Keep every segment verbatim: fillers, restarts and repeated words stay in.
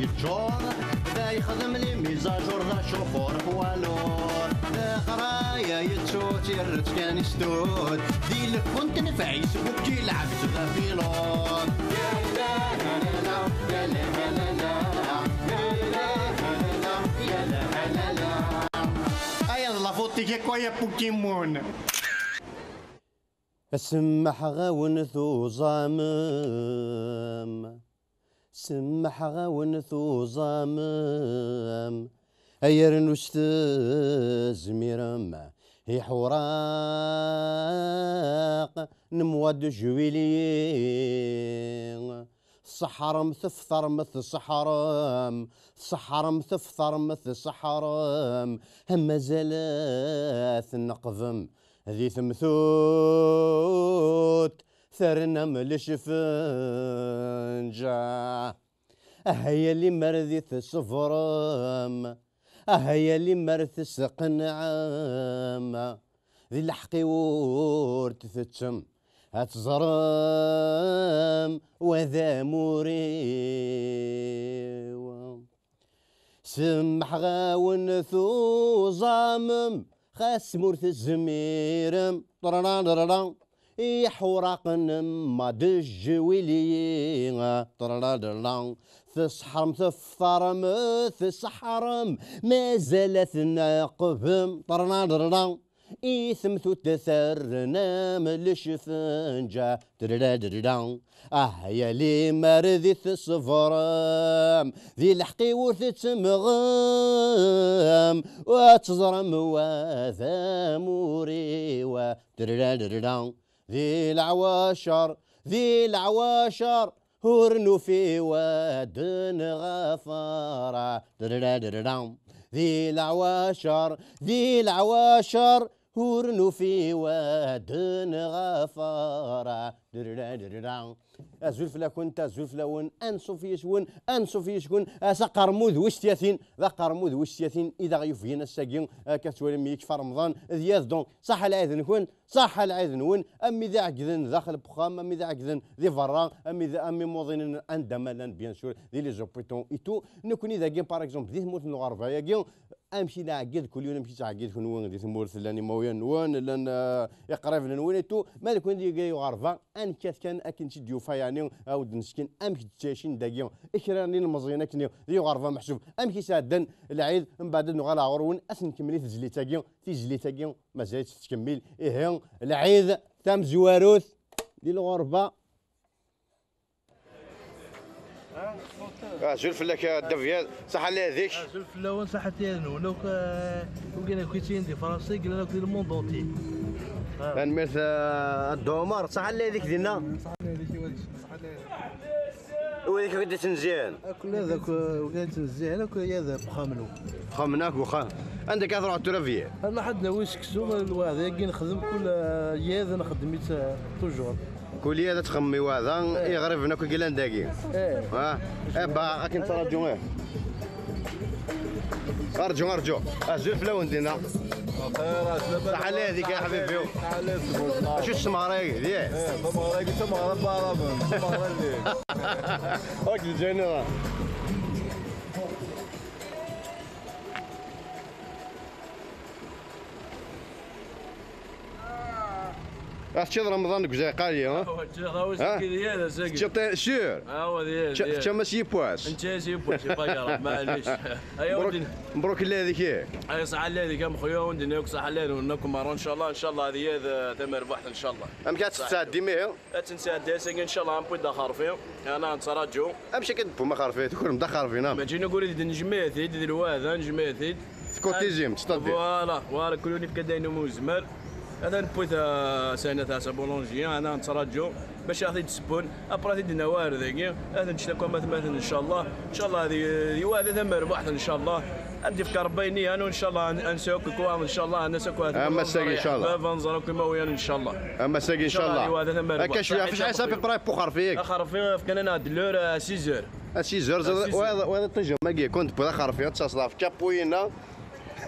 Ččur, da yexdem les mises à jour, d acuxur poids lourd. Leqraya yettu-tt, yerra-tt kan i stud. Di lkunt n Facebook, yelɛeb-tt d apilud. Aya d la faute-ik akk, ay a Pokémon. Semmḥeɣ-awen tuẓamem. Semmḥeɣ-awen tuẓamem, ay rnu s tezmirem, iḥuraq n mois de juillet. Tseḥrem, tefṭrem, tseḥrem, tseḥrem, tefṭrem, tseḥrem, mazal ad tneqbem di temtut, terna mlic fenǧa. Ah, ya limer di tṣebrem, ah, ya limer tesqenɛem, di lḥeqq-iw ur ttettem, ad teẓrem wa d amur-iw. Semmḥeɣ-awen tuẓamem, xas ma ur tezmirem, ṭrara, ṭrara, iḥuraqen ma d jwili, ṭrara, ṭrara, tesḥerem, tefṭarem, tesḥerem, mazal ad tneqbem, ṭrara, ṭrara, i temtut terrnam lecfenǧa, trara, trara. Ah, ya limer di tṣebrem, di lḥeqq-iw ur tettemmɣem, ad teẓrem wa d amur-iw, trara, trara. Di leɛwacer, di leɛwacer, ur nufi wa d-nɣafar, trara, trara. Di leɛwacer, di leɛwacer, ur nufi wa d-nɣafar. Azul fell-akent, azul fell-awen, ansuf yis-wen, ansuf yis-wen. Ass aqermud wis tyatin, d aqermud wis tyatin i d aɣ-yufgen ass-agi, akka tettwalim-iyi kfa Remḍan, d yad donc, ṣaḥa lɛid-nwen, ṣaḥa lɛid-nwen, am wid iɛeggden daxel n wexxam, am wid iɛeggden di berra, am wid, am imuḍinen anda ma llan, bien sûr, di les hôpitaux et tout. Nekkni dagi, par exemple, di tmurt n lɣerba-agi, amek i nɛegged kul yiwen, amek i ttɛeggid kunwi di tmurt, llan imawlan-nwen, llan, euh, iqriben-nwen et tout. Ma d kunwi di uɣerba, anekkat kan akken tt-id-yufa, yeɛni, a wen-d-nesken amek d-ttɛicin dagi kra n yilmeẓyen akken di uɣerba, meḥsub amek i sɛeddan lɛid. Mbeɛd ad nuɣal ɣur-wen, ad tt-nkemmel i tezlit-agi. Tizlit-agi mazal-itt tettkemmil. Ihi, lɛid tamezwarut di lɣerba. Azul fell-ak a Dda Byad, ṣaḥa lɛid-ik. Azul fell-awen, ṣaḥa lɛid-nwen akk, eh, wigin akk yettilin di Fransa, yellan akk di le monde entier. Ah. Tanemmirt, eh, a Dda Ɛumar, ṣaḥa lɛid-ik dinna. Ṣaḥa lɛid-ik i wad-, ṣaḥa lɛid-ik. Wid akk i d-ittnezzihen. Akk lɛid akk, eh, wigin ittnezzihen akk, ya d axxam-nwen. Axxam-nwen akk uxxam. Anda akka truḥeḍ tura, Byad? Rna ḥad nawi seksu, lweɛd-agi nexdem kul, eh, yiḍ nxeddem-itt, eh, toujours. Kul yiḍ ad txemmem i weɛda, eh, iɣriben akk i yellan dagi. Eh. Ah, eh, ba, akken ttraǧu, eh. Arǧu, arǧu. Azul fell-awen dinna. Bxir, ɛeslama. Ṣaḥa lɛid-ik a ḥbibi. Ṣaḥa lɛid-ik. Acu tesmeɣra-agi, d yiḍ? Eh, tameɣra-agi d tameɣra n Waɛraben, d tameɣra n lɛid. Ok, d Ǧayniḍa. Ad teččeḍ Remḍan deg uzayqali, ha? Awa, teččeḍ, awa, ha? Sagi d yiḍ, sagi. Teččeḍ, sûr? Awa, d yiḍ, d yiḍ. Teččamas yiwwas? Nečča-yas yiwwas, pas grave, maɛlic. Aya, mbruk, wen-d-, mbruk lɛid-ik, ih. Aya, ṣaḥa lɛid-ik a mexya, wen-d-nini akk ṣaḥa lɛid-nwen akk merra, ncallah, ncallah, d yiḍ, eh, tamerbuḥt, ncallah. Amek ad tettɛeddim, ihi? Ad tt-nesɛeddi ass-agi, ncallah, newwi-d axerfi, yerna ad nettraǧu. Amek akka d-tewwim axerfi? Tukrem-d axerfi, neɣ? Mačči nekkni i d-nejmeɛ-t-id, d lweɛda, nejmeɛ-t-id. Tkutizem, c'est-à-dire? Voilà, voilà, kul yiwen yefka-d ayen umi yezmer. Atan newwi-t, ah, Sanat Ɛisa Boulanger, yerna ad nettraǧu bac ad ɣ-t-id-ssewwen. Après, ad t-id-nawi ar dagi, ad nečč akk am atmaten, ncallah. Ncallah, di, di weɛda tamerbuḥt, ncallah. Ad d-yefk Rebbi ayen i yehwan, ncallah, ad, ad nesɛu akk lekwaɣeḍ, ncallah, ad nas akk. A Masagi, ncallah. Ad nẓer akk imawlan, ncallah. A Masagi, ncallah. Ncallah, di weɛda tamerbuḥt. Akka cwiya, ɣef acḥal à peu près n uxerfi-agi? Axerfi, fkan-aneɣ-d l'heure à six heures. À six heures, à six heures. Wayeḍ, wayeḍ iṭij am-agi, kont tewwiḍ axerfi, ad taseḍ ɣef kapu-ina.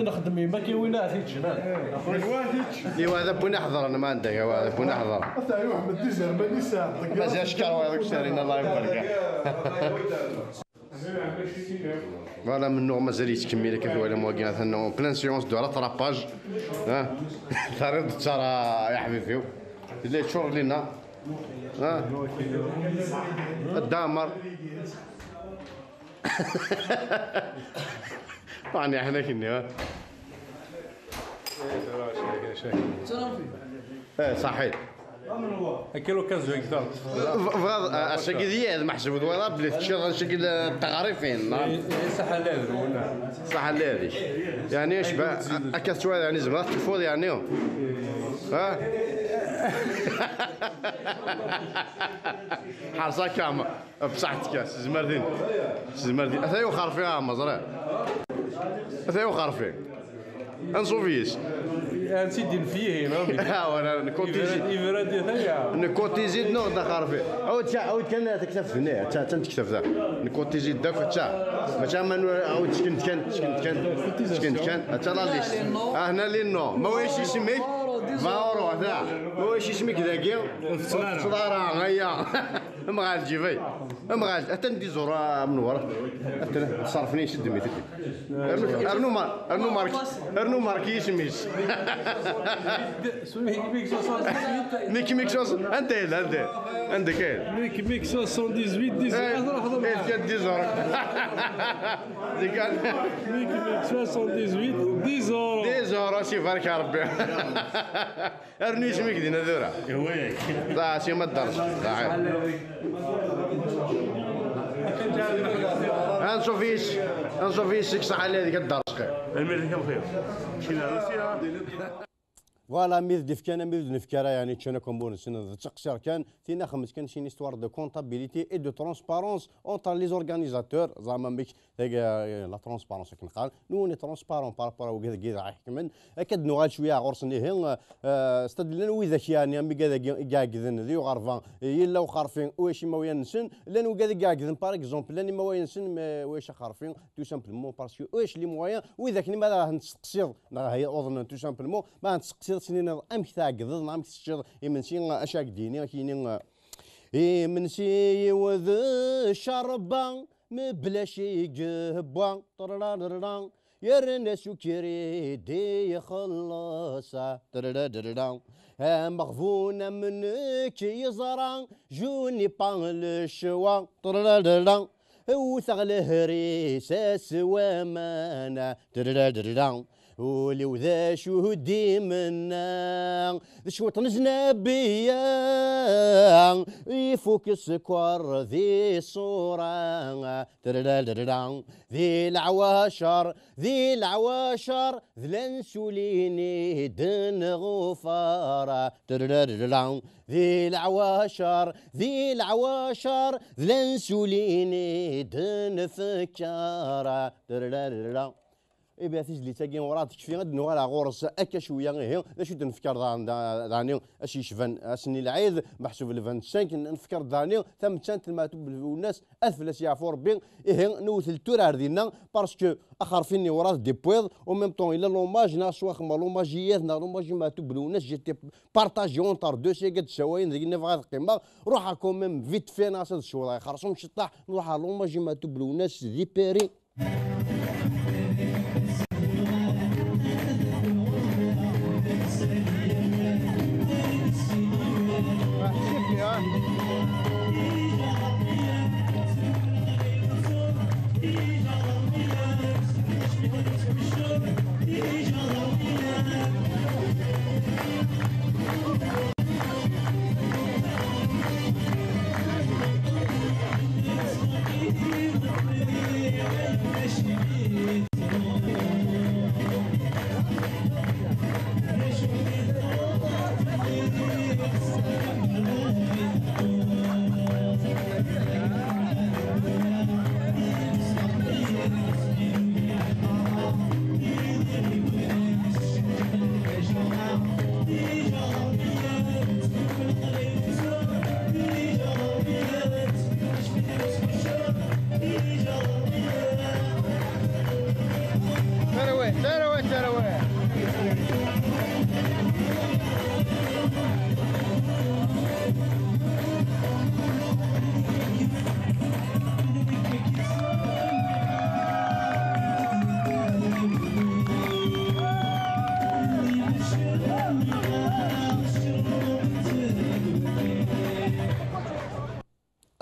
ad nexdem yemma-k i win ara t-iǧǧen. Iwa d abun iḥeḍren ma anda iwa d abun iḥeḍren. Ata Ḥmed d izerman i sɛedda. Mazal cekar wayeḍ deg usarin, Allah ibarek. Voilà, mennuɣ mazal yettkemmil akka, twalam wagi atan en pleine séance de rattrapage. Ha? Tariḍ d tara ya ḥbibi-w. Tella yeččur lina. Ha? Dda Ɛmer. طبعا يا حنا كني ها. ايه صحيح. Akka l'occasion, exact. Bɣiɣ ass-agi d yiḍ meḥsub d wayeḍ belli teččiḍ ancik n teɣrifin. Ṣaḥa lɛid. Ṣaḥa lɛid. Yeɛni akka tettwaliḍ yeɛni zemreɣ tekfuḍ yeɛni. Ha? Ḥerṣ akka. Bṣaḥ-tt kan s tzemert-in. S tzemert-in. Ata yuxerfi a Ɛmer, ẓriɣ. Ata yuxerfi. Anṣuf yes. Ansi d-inef yihin, ah, wala, nekk ur tizid. Ibra-d i taya. Nekk ur tizid, nuɣ-d axerfi. Awd kan, awd kan taktabt-nni, ta, ta n tektabt-a. Nekk ur tizid akk, ta. Mačči ama nu-, awd tkent kan, tkent kan, tkent kan. Ta la liste. Ah, hna les noms. Ma ulac isem-ik, Mauro, ta. Ma ulac isem-ik dagi, ur tettleḍ ara, aya. Amɣal, ǧibay. Amɣal, atan d iẓur, a Menwar. Atan, ṣerfen-iyi s ddem-it. Rnu, rnu mar-, rnu mark, rnu mark yisem-is. Mick Mick soixante-dix-huit. Mick Mick soixante, anda yella, anda? Anda kan? Mick Mick soixante-dix-huit, dix-huit, eh, ad ruḥeḍ eh, d iẓur. Di kan. Mick Mick soixante-dix-huit, dix euros. Dix euros, si barek Rebbi. Rnu isem-ik dinna tura. Iwa-yak. Da, si ma dderc. Da. Anṣuf yes, anṣuf yes, seg ṣaḥa la deg dderc. Amir deg amxir. Kina Rusiya. Voilà, mi d-ifkan, mi d-nefka ara, yani, ččan akk amur-nsen, d ttqeṣṣir kan, tina xemt kan, c'est une histoire de comptabilité et de transparence entre les organisateurs, zɛama amek tagi, eh, la transparence, akken qqaren, nwen transparent par rapport à wigad-agi i ɣ-iḥekmen, akka d-nuɣal cwiya ɣur-sen, ihi, eh, c'est-à-dire llan widak, yani, am wigad-agi i iɛeggden di uɣerba, yella uxerfi, ulac imawlan-nsen, llan wigad i iɛeggden, par exemple, llan imawlan-nsen, mais ulac axerfi, tout simplement, parce que ulac les moyens, widak-nni ma ad asen-testeqsiḍ, neɣ ahi uḍnen, tout simplement, ma ad asen-testeqsiḍ, ad sen-tiniḍ amek tɛeggdeḍ, neɣ amek teččiḍ imensi, acu ad k-d-yini, ad k-yini, eh, imensi-iw d ccerba, mebla cigewwa, trararara, yerna s ukrid i ixelleṣ, trararara. Ameɣbun am nekk yeẓra, je n'ai pas le choix, trararara. Wteɣ lehris-as waman, trararara. Ul-iw d acu d-imenna, d cwiṭ n znabiyya, ifuk sskeṛ di ṣṣura, trararara. Di leɛwacer, di leɛwacer, d lansulin i d-nɣufar, trararara. Di leɛwacer, di leɛwacer, d lansulin i d-nfekkar, trararara. Ihi tizlit-agi ur aɣ-tekfi, ad nuɣal ɣur-s akka cwiya, ihi, d acu d-nefkar daɣen, da-, daɣen, acu yecban ass-nni lɛid, meḥsub le vingt-cinq, nefkar daɣen tamettant n Maɛtub Lwennas, ad fell-as yeɛfu Rebbi, ihi, newwet-d tura ar dinna, parce que axerfi-nni ur aɣ-d-iwwiḍ, au même temps, yella l'hommage, neɣ s waxemma l'hommage i yat, neɣ l'hommage i Maɛtub Lwennas, j'étais partagé entre deux, seg ad d-ssawayen, deg nebɣa ad qqimeɣ, ruḥeɣ quand même vite fait, neɣ s ad ssawḍeɣ ixerṣum ciṭṭaḥ, nruḥ ɣer l'hommage i Maɛtub Lwennas, di Paris. Tarawih, tarawih, tarawih.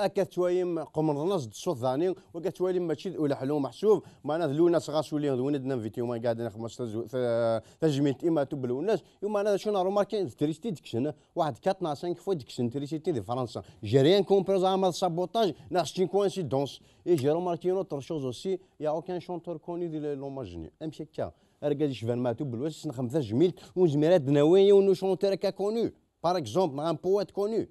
Akka tettwalim qemḍen-as-d ṣṣut dani, wagga tettwalim mačči d uleḥlu meḥsub, meɛna d Lwennas ɣas uli d win i d-ninviti, ma iqeɛden ixemmas tazw-, ta-, tajmilt i Maɛtub Lwennas, i meɛna d acu neɣ remarqué d trisiti d-kksen, waḥed quatre neɣ cinq fois d-kksen trisiti di Fransa. J'ai rien compris, zɛama d sabotage neɣ c'est une coïncidence. Et j'ai remarqué une autre chose aussi, il y a aucun chanteur connu di l'hommage-nni. Amek akka? Argaz yecban Maɛtub Lwennas, nexdem tajmilt, ur nezmir ad d-nawi yiwen n chanteur akka connu, par exemple, neɣ un poète connu.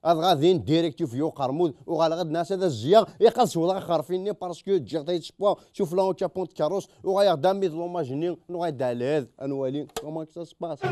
Adɣa din direct yuf-iyi uqermud, uɣaleɣ ad nɛas ad azziyaɣ, iqad sewḍeɣ axerfi-nni parce que ǧǧiɣ-t ad yettṣewwa s ufella učapun n tkeṛṛust, uɣaleɣ-d armi d l'hommage-nni, nuɣal-d ɛlad, ad nwali comment que ça se passe.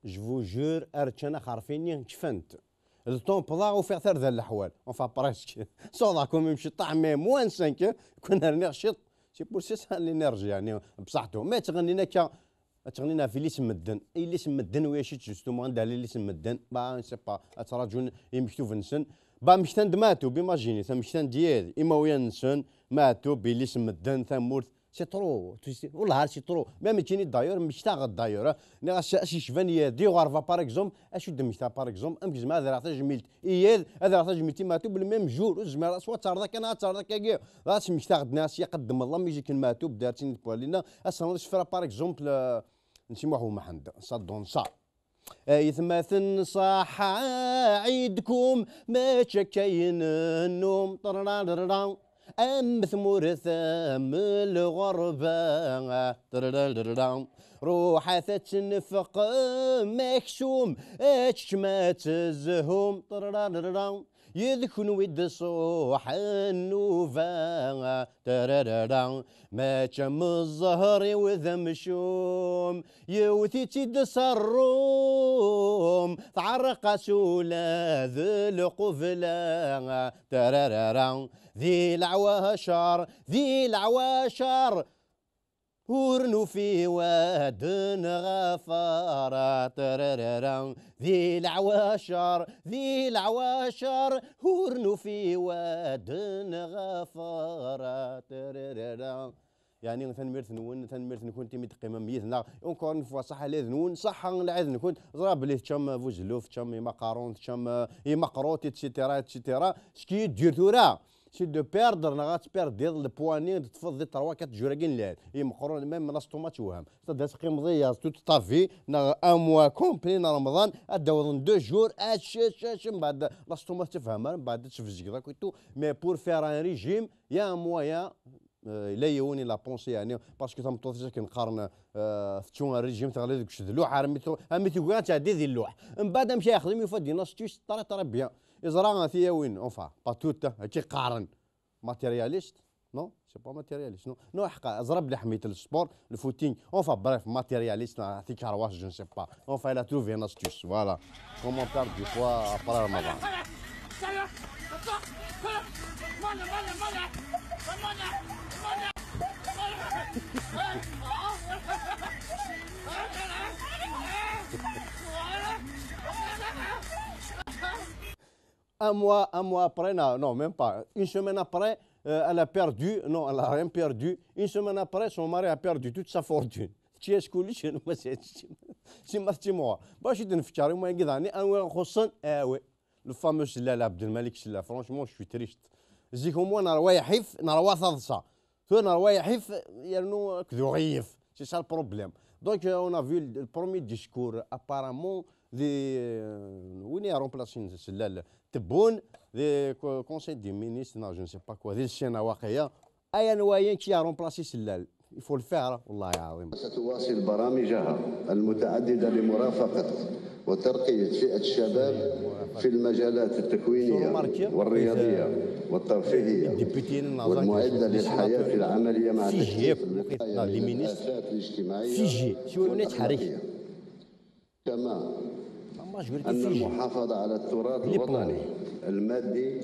Je vous jure, ar ččan axerfi-nni, kfant. D ṭumpḍaɣ, ufiɣ tarda n leḥwal. Enfin, presque. Sawḍeɣ quand même ciṭṭaḥ, mais moins cinq, kun rniɣ ciṭ. C'est pour ça, ça, l'énergie, يعني, بصحته. Mais ttɣennin akka, ttɣennin ɣef yelli-s n medden. Yelli-s n medden, wi acu justement, anda yelli-s n medden? Bah, je sais pas. Ad ttṛaǧun imektuben-nsen. Bah, mmektan-d Maɛtub, imagine, ta mmektan-d yid, imawlan-nsen, Maɛtub, yelli-s n medden, tamurt. C'est trop, tu sais, والله c'est trop. Même nekkini d'ailleurs, mmektaɣ-d d'ailleurs, hein. Nniɣ-as, as yecban yid, di ɣerba, par exemple, acu d-mmektaɣ, par exemple, amek zemreɣ ad rreɣ tajmilt i yid, ad rreɣ tajmilt i Maɛtub, le même jour, ur zmireɣ, soit ad terreḍ akka, ad terreḍ akka-agi. Dɣa as-mmektaɣ-d, nniɣ-as, yaqeddem la musique n Maɛtub, d artini de Paulina, as-terreḍ isefra, par exemple, euh, n Si Muḥ Umḥend, ça donne ça. Aytmaten ṣaḥḥa ɛidkum, mačči akka i nennum, ṭrararara. Am tmurt am lɣerba, ṭrararara. Ruḥet ad tnefqem aksum, ad teččem ad tezhum, ṭrararara. Yid kunwi d ṣṣuḥ nnuba, tararara, mačči am zzher-iw d amcum, yewwet-itt-id s rrum, tɛerreq-as ula d lqubla, tararara, di leɛwacer, di leɛwacer. Ur nufi wad nɣafar, tararara, di leɛwacer, di leɛwacer, ur nufi wad nɣafar, tararara. Yeɛni, tanemmirt-nwen, tanemmirt-nkent imi d-teqqimem yid-neɣ. Encore une fois, ṣaḥḥa lɛid-nwen, ṣaḥḥa lɛid-nkent. Ẓriɣ belli teččam buzelluf, teččam imaqarun, teččam, eh, imaqrut, et cetera, et cetera. Ce qui est dur tura, c'est de perdre, neɣ ad tperdiḍ le poids-nni, teṭṭfeḍ di trois quatre jours-agi n lɛid. Imeqqren, même l'estomac tewhem. C'est-à-dire, teqqimeḍ iyaḍ toute ta vie, neɣ un mois complet n Remḍan, ad d-awḍen deux jours, ac, ac, ac, mbeɛd l'estomac tefhem ara, mbeɛd ad tbezgeḍ akk et tout. Mais pour faire un régime, il y a un moyen, euh, yella yiwen i la pensée, yeɛni, parce que tameṭṭut-is akken qqaren, euh, tettu régime, teɣli deg ucedluḥ, armi tu-, armi tugi ad tɛeddi di lluḥ. Mbeɛd amek ara yexdem, yufa-d une astuce très, très bien. Yeẓra tiyawin, enfin, pas toutes, akka i qqaren. Matérialiste? Non, c'est pas matérialiste, non. Non, ḥqa, ẓra belli ḥemmit le sport, le footing. Enfin, bref, matérialiste, la, tikerwas, je ne sais pas. Enfin, il a trouvé une astuce, voilà. Comment perdre du poids après Ramadan. Un mois, un mois après, non, non, même pas. Une semaine après, euh, elle a perdu, non, elle a rien perdu. Une semaine après, son mari a perdu toute sa fortune. Tečča-yas kullec, yernu ma s-, si ma tettimoɣ. Bac i d-nfekkar, i wagi daɣen, anwa ixuṣṣen? Ah oui. Le fameux Sellal, Abdelmalik Sellal. Franchement, je suis triste. Zik, au moins, nerwa iḥif, nerwa taḍsa. Tura nerwa iḥif, yernu akked uɣilif. C'est ça le problème. Donc, euh, on a vu le, le premier discours, apparemment, di, euh, win i remplacen Sellal, Tebboune, di co-, Conseil des ministres, non, je ne sais pas quoi, di Chine, waqila. Ayen wayen qui a remplacé Sellal. Il faut le faire, hein, والله العظيم. ستواصل برامجها المتعددة لمرافقة وترقية فئة الشباب في المجالات التكوينية والرياضية والترفيهية والمعدة للحياة العملية مع تكثيف الوقاية من الآفات الاجتماعية والأخلاقية. كما أن المحافظة على التراث الوطني المادي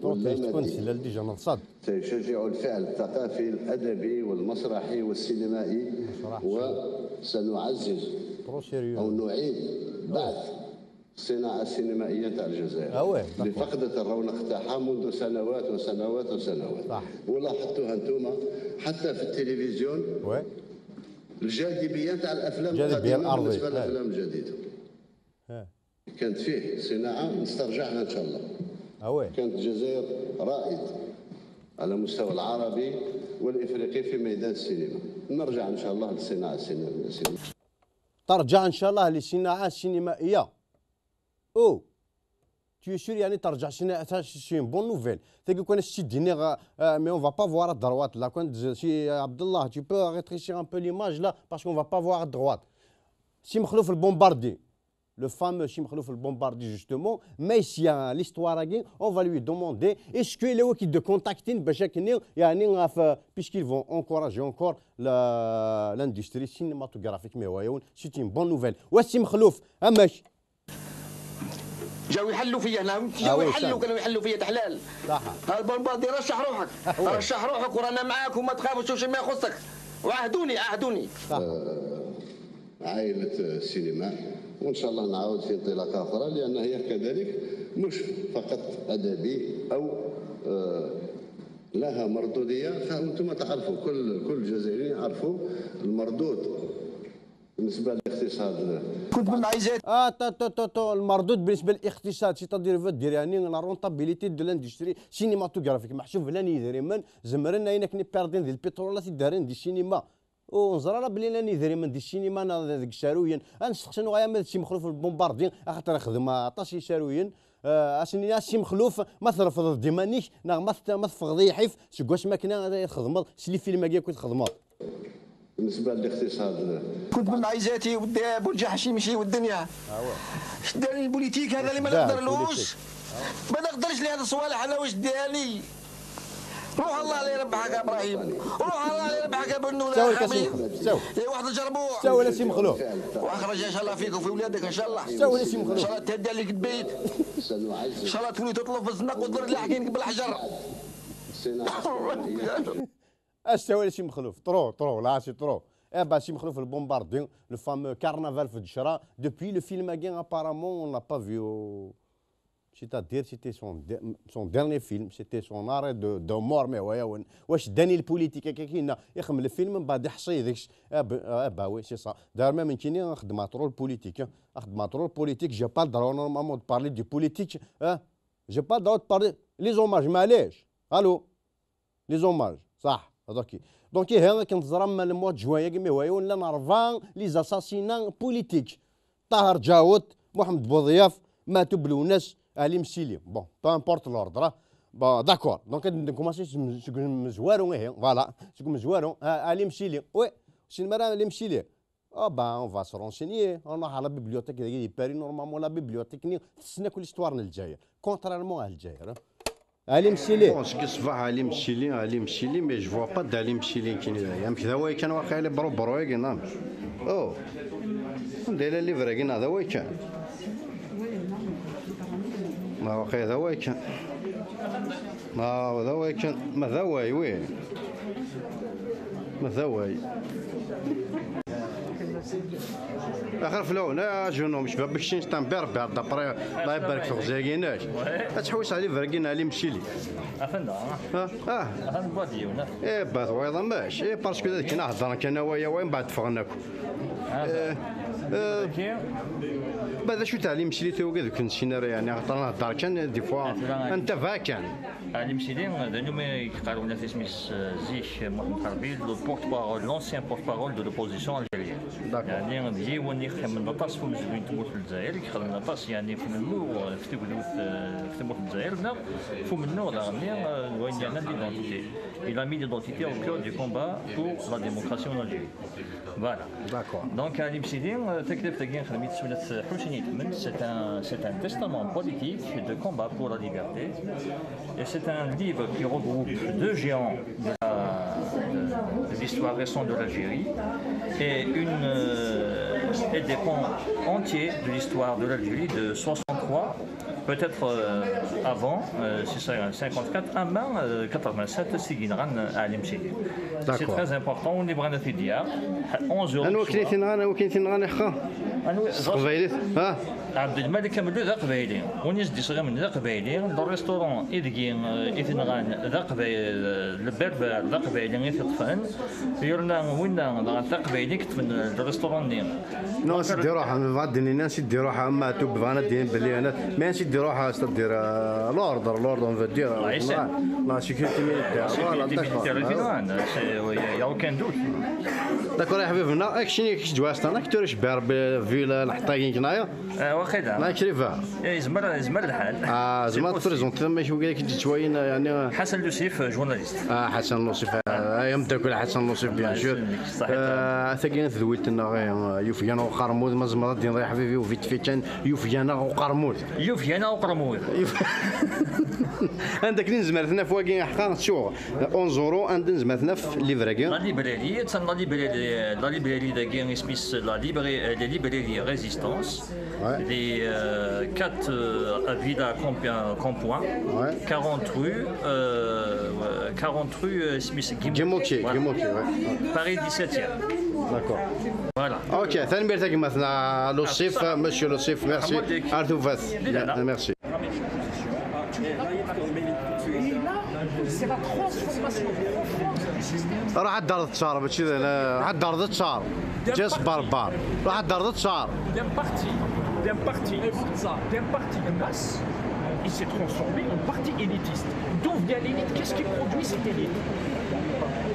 واللامادي سيشجع الفعل الثقافي الأدبي والمسرحي والسينمائي، وسنعزز أو نعيد بعث الصناعة السينمائية تاع الجزائر اللي فقدت الرونق تاعها منذ سنوات وسنوات وسنوات. ولاحظتوها انتم حتى في التلفزيون، الجاذبية تاع الأفلام القديمة بالنسبة للأفلام الجديدة. كانت فيه صناعة نسترجعها إن شاء الله. كانت الجزائر رائد على مستوى العربي والإفريقي في ميدان السينما. نرجع إن شاء الله للصناعة السينمائية. ترجع إن شاء الله للصناعة السينمائية. أو. Tu es sûr, يعني، ترجع سينما، ça, c'est une bonne nouvelle. Tagi كان سيدي نيغ، آه، mais on va pas voir à droite. Là, quand je suis, euh, Abdallah, tu peux rétrécir un peu l'image, là, parce qu'on va pas voir à droite. Si Mkhlouf le Bombardier, le fameux Si Mkhlouf le Bombardier, justement, mais ici, hein, l'histoire, on va lui demander, est-ce qu'il est OK de contacter, باش هكا، يعني، puisqu'ils vont encourager encore la, l'industrie cinématographique, mais voyons, c'est une bonne nouvelle. وسي مخلوف، أماك. جاو يحلوا فيا هنا، جاو يحلوا، كانوا يحلوا فيا تحلال. صح. ها البومباردي، رشح روحك. رشح روحك ورانا معاك وما تخافش وشي ما يخصك. وعهدوني، عهدوني. صح. عائلة السينما، وإن شاء الله نعاود في انطلاقة أخرى، لأن هي كذلك مش فقط أدبي أو، آه، لها مردودية. فأنتم تعرفوا، كل، كل جزائري يعرفوا المردود بالنسبة للاقتصاد. كنت من عايزات. آه، تا، تا، تا، تا، المردود بالنسبة للاقتصاد، c'est-à-dire veut dire، يعني، la rentabilité de l'industrie cinématographique. محسوب لان يدري من زمرنا هنا كني perdre ديال البترول، لا تدارين دي سينما. Ur neẓra ara belli llan idrimen di ssinima neɣ deg isaruyen. Ad nesteqsi nuɣal ama d Si Mexluf Lbumbardi, axaṭer ixdem aṭas n isaruyen. Eh, ad s-nini a Si Mexluf, ma trefdeḍ-d iman-ik, neɣ ma t-, ma teffɣeḍ i lḥif, seg wasmi akken ay txedmeḍ, s les films-agi akk i txedmeḍ. بالنسبة للاقتصاد، كنت مع عزاتي ود-، بولجا حشيمشي والدنيا. شداني البوليتيك هذا اللي ما نقدرلوش. ما نقدرش لهذا الصوالح انا، واش داني؟ روح الله لا يربحك يا ابراهيم. روح الله لا يربحك يا بنو. ساوي يا كاسم. ساوي. يا واحد الجربوع. ساوي يا سي مخلوف. واخرج ان شاء الله فيك وفي ولادك ان شاء الله. ساوي يا سي مخلوف. ان شاء الله تهدى عليك البيت. ان شاء الله تولي تطلب في الزناق وتضرب اللي حكينك بالحجر. Astawal a Si Mexluf, trop, trop, là c'est trop. Eh ben, Si Mexluf, le Bombardier, le fameux carnaval في الدشرة, depuis le film Again, apparemment, on l'a pas vu au, c'est-à-dire, c'était son, de-, son dernier film, c'était son arrêt de, de mort, mais ouais, ouais. واش داني البوليتيك هكا كاين يخدم الفيلم من بعد يحصي داكش. Ah ben, ah ben oui, c'est ça. D'ailleurs, même كيني خدمت rôle politique, hein. خدمت rôle politique, j'ai pas le droit normalement de parler du politique, hein. J'ai pas le droit de parler. Les hommages, معليش. Allô. Les hommages, صح, هذاك. Donc, إيه، كنت زرا من le mois de juin, ياك مي هوايون لنا أربعة les assassinats politiques. طاهر جاوط, محمد بوضياف, ماتو بلونس, علي مسيلي. Bon, peu importe l'ordre, hein. Bon, d'accord. Donc, نكوماسي سك مزوارو, إيه, voilà. سك مزوارو, آه, علي مسيلي. Oui, c'est le maire علي مسيلي. Ah ben, on va se renseigner. On a la bibliothèque de Paris, normalement, la bibliothèque, ni تسنى كل histoire ن الجزائر. Contrairement à الجزائر, hein. علي مسيلي. Bon, seg ṣṣbeḥ علي مسيلي, علي مسيلي, mais je vois pas d'Ali Msili كاين هنايا. يمكن هذا هو كان واقع لي برو برو ياك نعم. Oh. ندير لي فري كاين هذا هو كان. ما واقع هذا هو كان. ما هذا هو كان. ما هذا هو وي. ما هذا هو. اخر في الاول اجونو مش باب الشين ستان بير بير دابري. الله يبارك في خزاكيناش. تحوس علي فرقين علي مشيلي. افندا. اه اه. افندا بواديونا. ايه بات ويضا ماش ايه باسكو ذاك نهضر كان ويا وين بعد فغناكم. آه. آه. بعد شو تعليم شريته وقد كنت شنو يعني خاطر نهضر كان دي فوا. انت فاكن. علي مسيدي، هذا اليوم يقالوا لنا في سميس، آه، زيك محمد حربي، le porte-parole, l'ancien porte-parole de l'opposition algérienne. D'accord. يعني ديون يخدم من الطاس في مزوين تموت في الجزائر، يخدم من الطاس يعني في منو في تقدوت، آه، في تموت الجزائر لا في منو لا غني، آه، وين يعني l'identité. Il a mis l'identité au cœur du combat pour la démocratie en Algérie. Voilà. D'accord. Donc, Ali Msili, euh, تكلفت كاين خدمت سولة حسني تمن, c'est un, c'est un testament politique de combat pour la liberté. Et c'est un livre qui regroupe deux géants de la, de, de l'histoire récente de l'Algérie et une, euh, et des pans entiers de l'histoire de l'Algérie de soixante-trois, peut-être, euh, avant, euh, c'est ça, cinquante-quatre, ama, euh, quatre-vingt-sept, c'est Guinran Ali Msili. C'est très important, on est vraiment في الديار. onze euros. Anwa كنيتي نغان, anwa كنيتي نغان يا خا؟ Anwa? Teqbaylit? Ha? Abdelmalek Amellud d aqbayli. Win i s-d-isɣimen d aqbayli. Le restaurant ideg i, euh, i t-nɣan d aqbayli, le berbère d aqbayli i t-iṭṭfen. Yerna winna dɣa d aqbayli i yeṭṭfen le restaurant-nni. Non, c'est des rois, on va dire, non, c'est des rois, mais tu vas dire, mais c'est des rois, c'est-à-dire, euh, l'ordre, l'ordre, on veut dire, euh, la sécurité militaire. Voilà, d'accord. Il n'y a aucun doute. D'accord, يا حبيبنا, اكشني كيش جواستان اكتورش بير بفيلا الحطاقين كنايا. آه، واخيلا. ما كريفا. إيه، يزمر، يزمر الحال. آه، زعما تبريزونتي ما يشوف كي تجي شويه يعني. حسن لوسيف، جورناليست. آه، حسن لوسيف, آه, يا مداكل حسن لوسيف, bien sûr. صحيح. آه, ثقينا تذويت لنا غير, آه, يوفيانا وقرمود, ما زمر الدين يا حبيبي, وفيت فيتان يوفيانا وقرمود. يوفيانا وقرمود. يوف-، عندك نين زمرتنا فواقي حقا تشوغ. onze euros, عندنا زمرتنا في ليفراكي. La librairie, تسمى la librairie, la librairie داكي اسميس la librairie, les librairies Résistance. Ouais. Les, euh, quatre, euh, à Villa Camp-, Campoin, ouais. quarante rue, euh, quarante rue, euh, Smith, Guy Moquet. Guy Moquet, voilà. Guy Moquet, ouais. Paris dix-septième. D'accord. Voilà. Ok, tanemmirt a gma-tneɣ Lusif, monsieur Lusif, merci. Merci. C'est la transformation. روح على الدار التشار, ماشي هنا, على الدار التشار. جاس بربر. روح على الدار التشار. D'un parti, d'un parti, d'un parti de masse, il s'est transformé en parti élitiste. D'où vient l'élite ? Qu'est-ce qui produit cette élite ?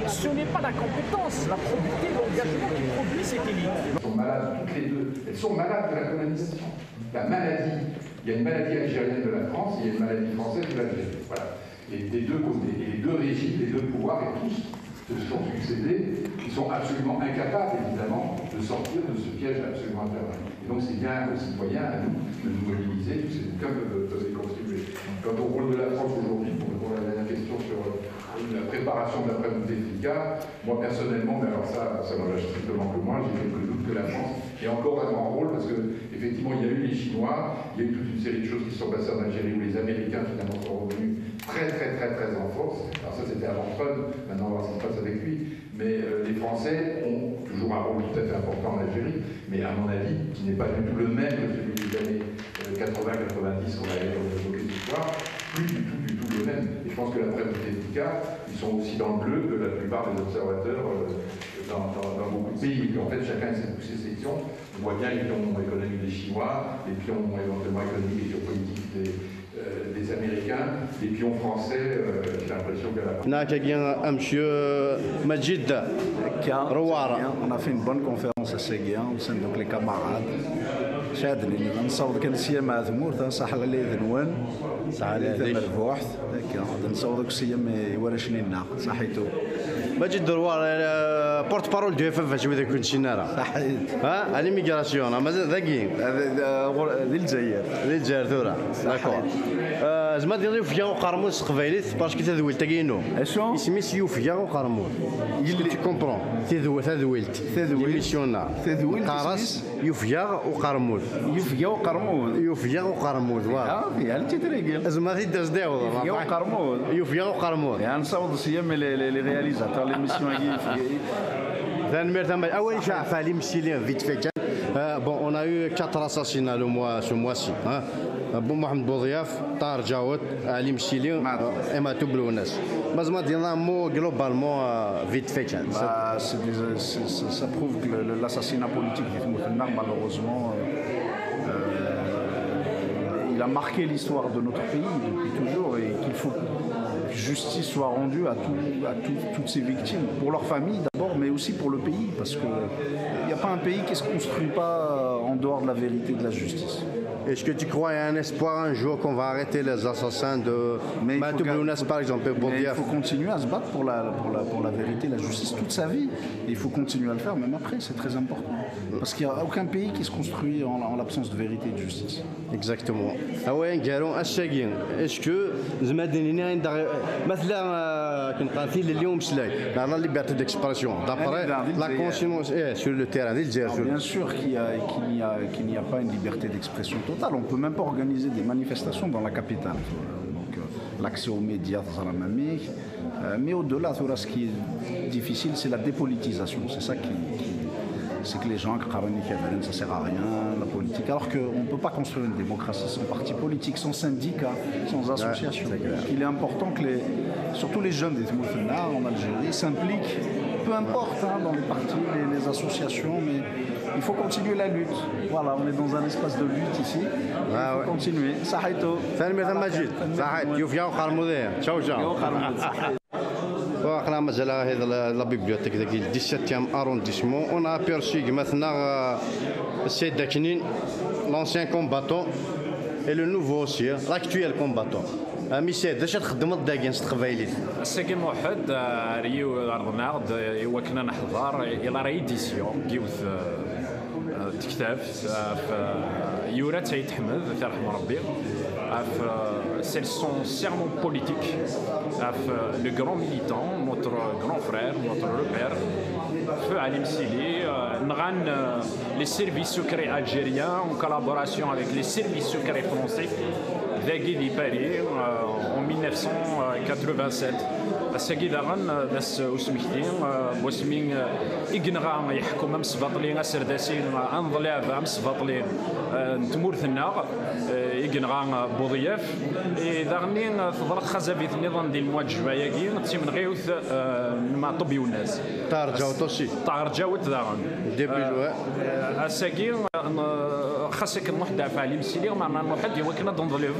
Ce n'est pas la compétence, la probité, l'engagement qui produit cette élite. Elles sont malades toutes les deux. Elles sont malades de la colonisation. La maladie, il y a une maladie algérienne de la France, il y a une maladie française de l'Algérie. Voilà. Et des deux côtés, et les deux régimes, les deux pouvoirs, et tous se sont succédés, qui sont absolument incapables, évidemment, de sortir de ce piège absolument infernal. Et donc, c'est bien aux citoyens, à nous, de nous mobiliser, tous ces bouquins peuvent, peuvent y contribuer. Quant au rôle de la France aujourd'hui, pour répondre à la dernière question sur euh, la préparation de l'après-Bouteflika, moi personnellement, mais alors ça, ça n'engage strictement que moi, j'ai quelques doutes que la France ait encore un grand rôle, parce que effectivement, il y a eu les Chinois, il y a eu toute une série de choses qui se sont passées en Algérie où les Américains finalement sont revenus très très très très en force. Alors ça, c'était avant Trump, maintenant on va voir ce qui se passe avec lui. Mais euh, les Français ont toujours un rôle tout à fait important en Algérie, mais à mon avis, qui n'est pas du tout le même que celui des années euh, quatre-vingts quatre-vingt-dix qu'on avait évoqué ce soir, plus du tout, du tout le même. Et je pense que l'après Bouteflika, ils sont aussi dans le bleu que la plupart des observateurs euh, dans, dans- dans beaucoup de pays. Et puis en fait, chacun essaie de pousser ses pions. On voit bien les pions économiques des Chinois, les pions éventuellement économiques et géopolitiques des, euh, des Américains, les pions français, euh, j'ai l'impression qu'à la هناك كاين monsieur Majid Akka, Rouara. On a fait une bonne conférence à Séguin, au sein de les camarades. شادني نصور كان سيام مع ثمور صح على اليد نوان صح على اليد مربوح. هكا نصور داك السيام يورشني لنا صحيتو. Majid Rouara, porte-parole du F F H, وإذا كنت شي نرى. صحيت. ها، à l'immigration، مازال ذاكي. هذا- هذا غور- ذي الجزائر. Légère, ثورة. D'accord. Euh, زعما ديال يوفيا وقرموز تقبايليت، parce que تدويلت كاينو. اشو؟ اسميس يوفيا وقرموز. Est-ce que tu comprends? تدويلت، تدويلت. تدويلت. L'émission-là. تدويلت قرص يوفيا وقرموز. يوفيا وقرموز. يوفيا وقرموز، voilà. اه، في عالم تيتريقل. زعما غير داز دايوض. يوفيا وقرموز. يوفيا وقرموز. يعني نصاوب الصيام les, les, les réalisateurs, l'émission هاكي. Tanemmirt a Majid. Awal كاع في علي مسيلي vite fait كان. Euh, bon, on a eu quatre assassinats le mois, ce mois-ci. Hein. Bon, Mohamed Boudiaf, Tahar Djaout, Ali Msili, euh, et Matoub Lounas. Mais زعما دينا mot globalement euh, vite fait كان. Bah, c'est des- c'est- c'est- ça prouve que le- le- l'assassinat politique في Tmutna, malheureusement, euh, euh, il a marqué l'histoire de notre pays depuis toujours et qu'il faut que justice soit rendue à, tout- à tout- toutes ces victimes, pour leur famille d'abord, mais aussi pour le pays, parce qu'il n'y a pas un pays qui ne se construit pas en dehors de la vérité et de la justice. Est-ce que tu crois qu'il y a un espoir un jour qu'on va arrêter les assassins de Mais il faut Matoub gar- Lounas, par exemple, et Mais il Boudiaf? Faut continuer à se battre pour la, pour la, pour la vérité, la justice toute sa vie. Et il faut continuer à le faire, même après, c'est très important. Parce qu'il n'y a aucun pays qui se construit en, en l'absence de vérité et de justice. Exactement. Ah ouais, Garon, ass-agi, est-ce que زعما دينيني عندها مثلا آه، كنقال في اليوم سلاي la liberté d'expression d'après Ah, la conscience eh, sur le terrain ديال الجزائر. Bien sûr qu'il y a- qu'il n'y a, qu'il n'y a pas une liberté d'expression totale. On ne peut même pas organiser des manifestations dans la capitale. Donc, euh, l'accès aux médias, ça, la même. Euh, mais au-delà, ثورة, ce qui est difficile, c'est la dépolitisation. C'est ça qui, qui- c'est que les gens qui ne ça sert à rien, la politique. Alors qu'on ne peut pas construire une démocratie sans parti politique, sans syndicat, sans association. Il est important que les, surtout les jeunes des Tmutna en Algérie s'impliquent, peu importe hein, dans les partis, les, les associations, mais il faut continuer la lutte. Voilà, on est dans un espace de lutte ici. Il faut continuer. صحيتو. Tanemmirt a Majid. صحيت. يوفيا وقرموز. Ciao, ciao. Aql-aɣ mazal ɣer la bibliothèque deg dix-septième arrondissement. On a aperçu gma-tneɣ euh, Saïd Aknin, l'ancien combattant, et le nouveau aussi, hein, l'actuel combattant. Ami Saïd, d acu txeddmeḍ dagi s teqbaylit? Ass-agi Muḥend, ar yiw-, rḍen-aɣ-d i wakken ad neḥḍer i la réédition n yiwet, euh, tektabt, euh, f-, yura-tt Ayt Ḥmed, ad t-irḥem Rebbi, ɣef, euh, c'est son serment politique, ɣef, euh, le grand militant, notre grand frère, notre repère, feu Ali Msili, euh, nɣan, euh, les services secrets algériens en collaboration avec les services secrets français, dagi di Paris, euh, en mille neuf cent quatre-vingt-sept. Ass-agi daɣen, euh, d ass usmekti, euh, wasmi, euh, i yenɣa yeḥkem amesbaṭli aserdasi, euh, aneḍlab amesbaṭli, euh, n tmurt-nneɣ, euh, i yenɣa, euh, Buḍyaf. I daɣen, euh, teḍra txazabit nniḍen di lmwaǧba-agi, d timenɣiwt, euh, n Maɛṭub Yunas. Ṭaher Ǧawet aussi. Ṭaher Ǧawet daɣen. Début, euh, ouais. Euh, ass-agi, euh, Ass-agi nruḥ-d ɣef Ɛli Mesili, Ɛmar Muḥend, i wakken ad d-neḍleb,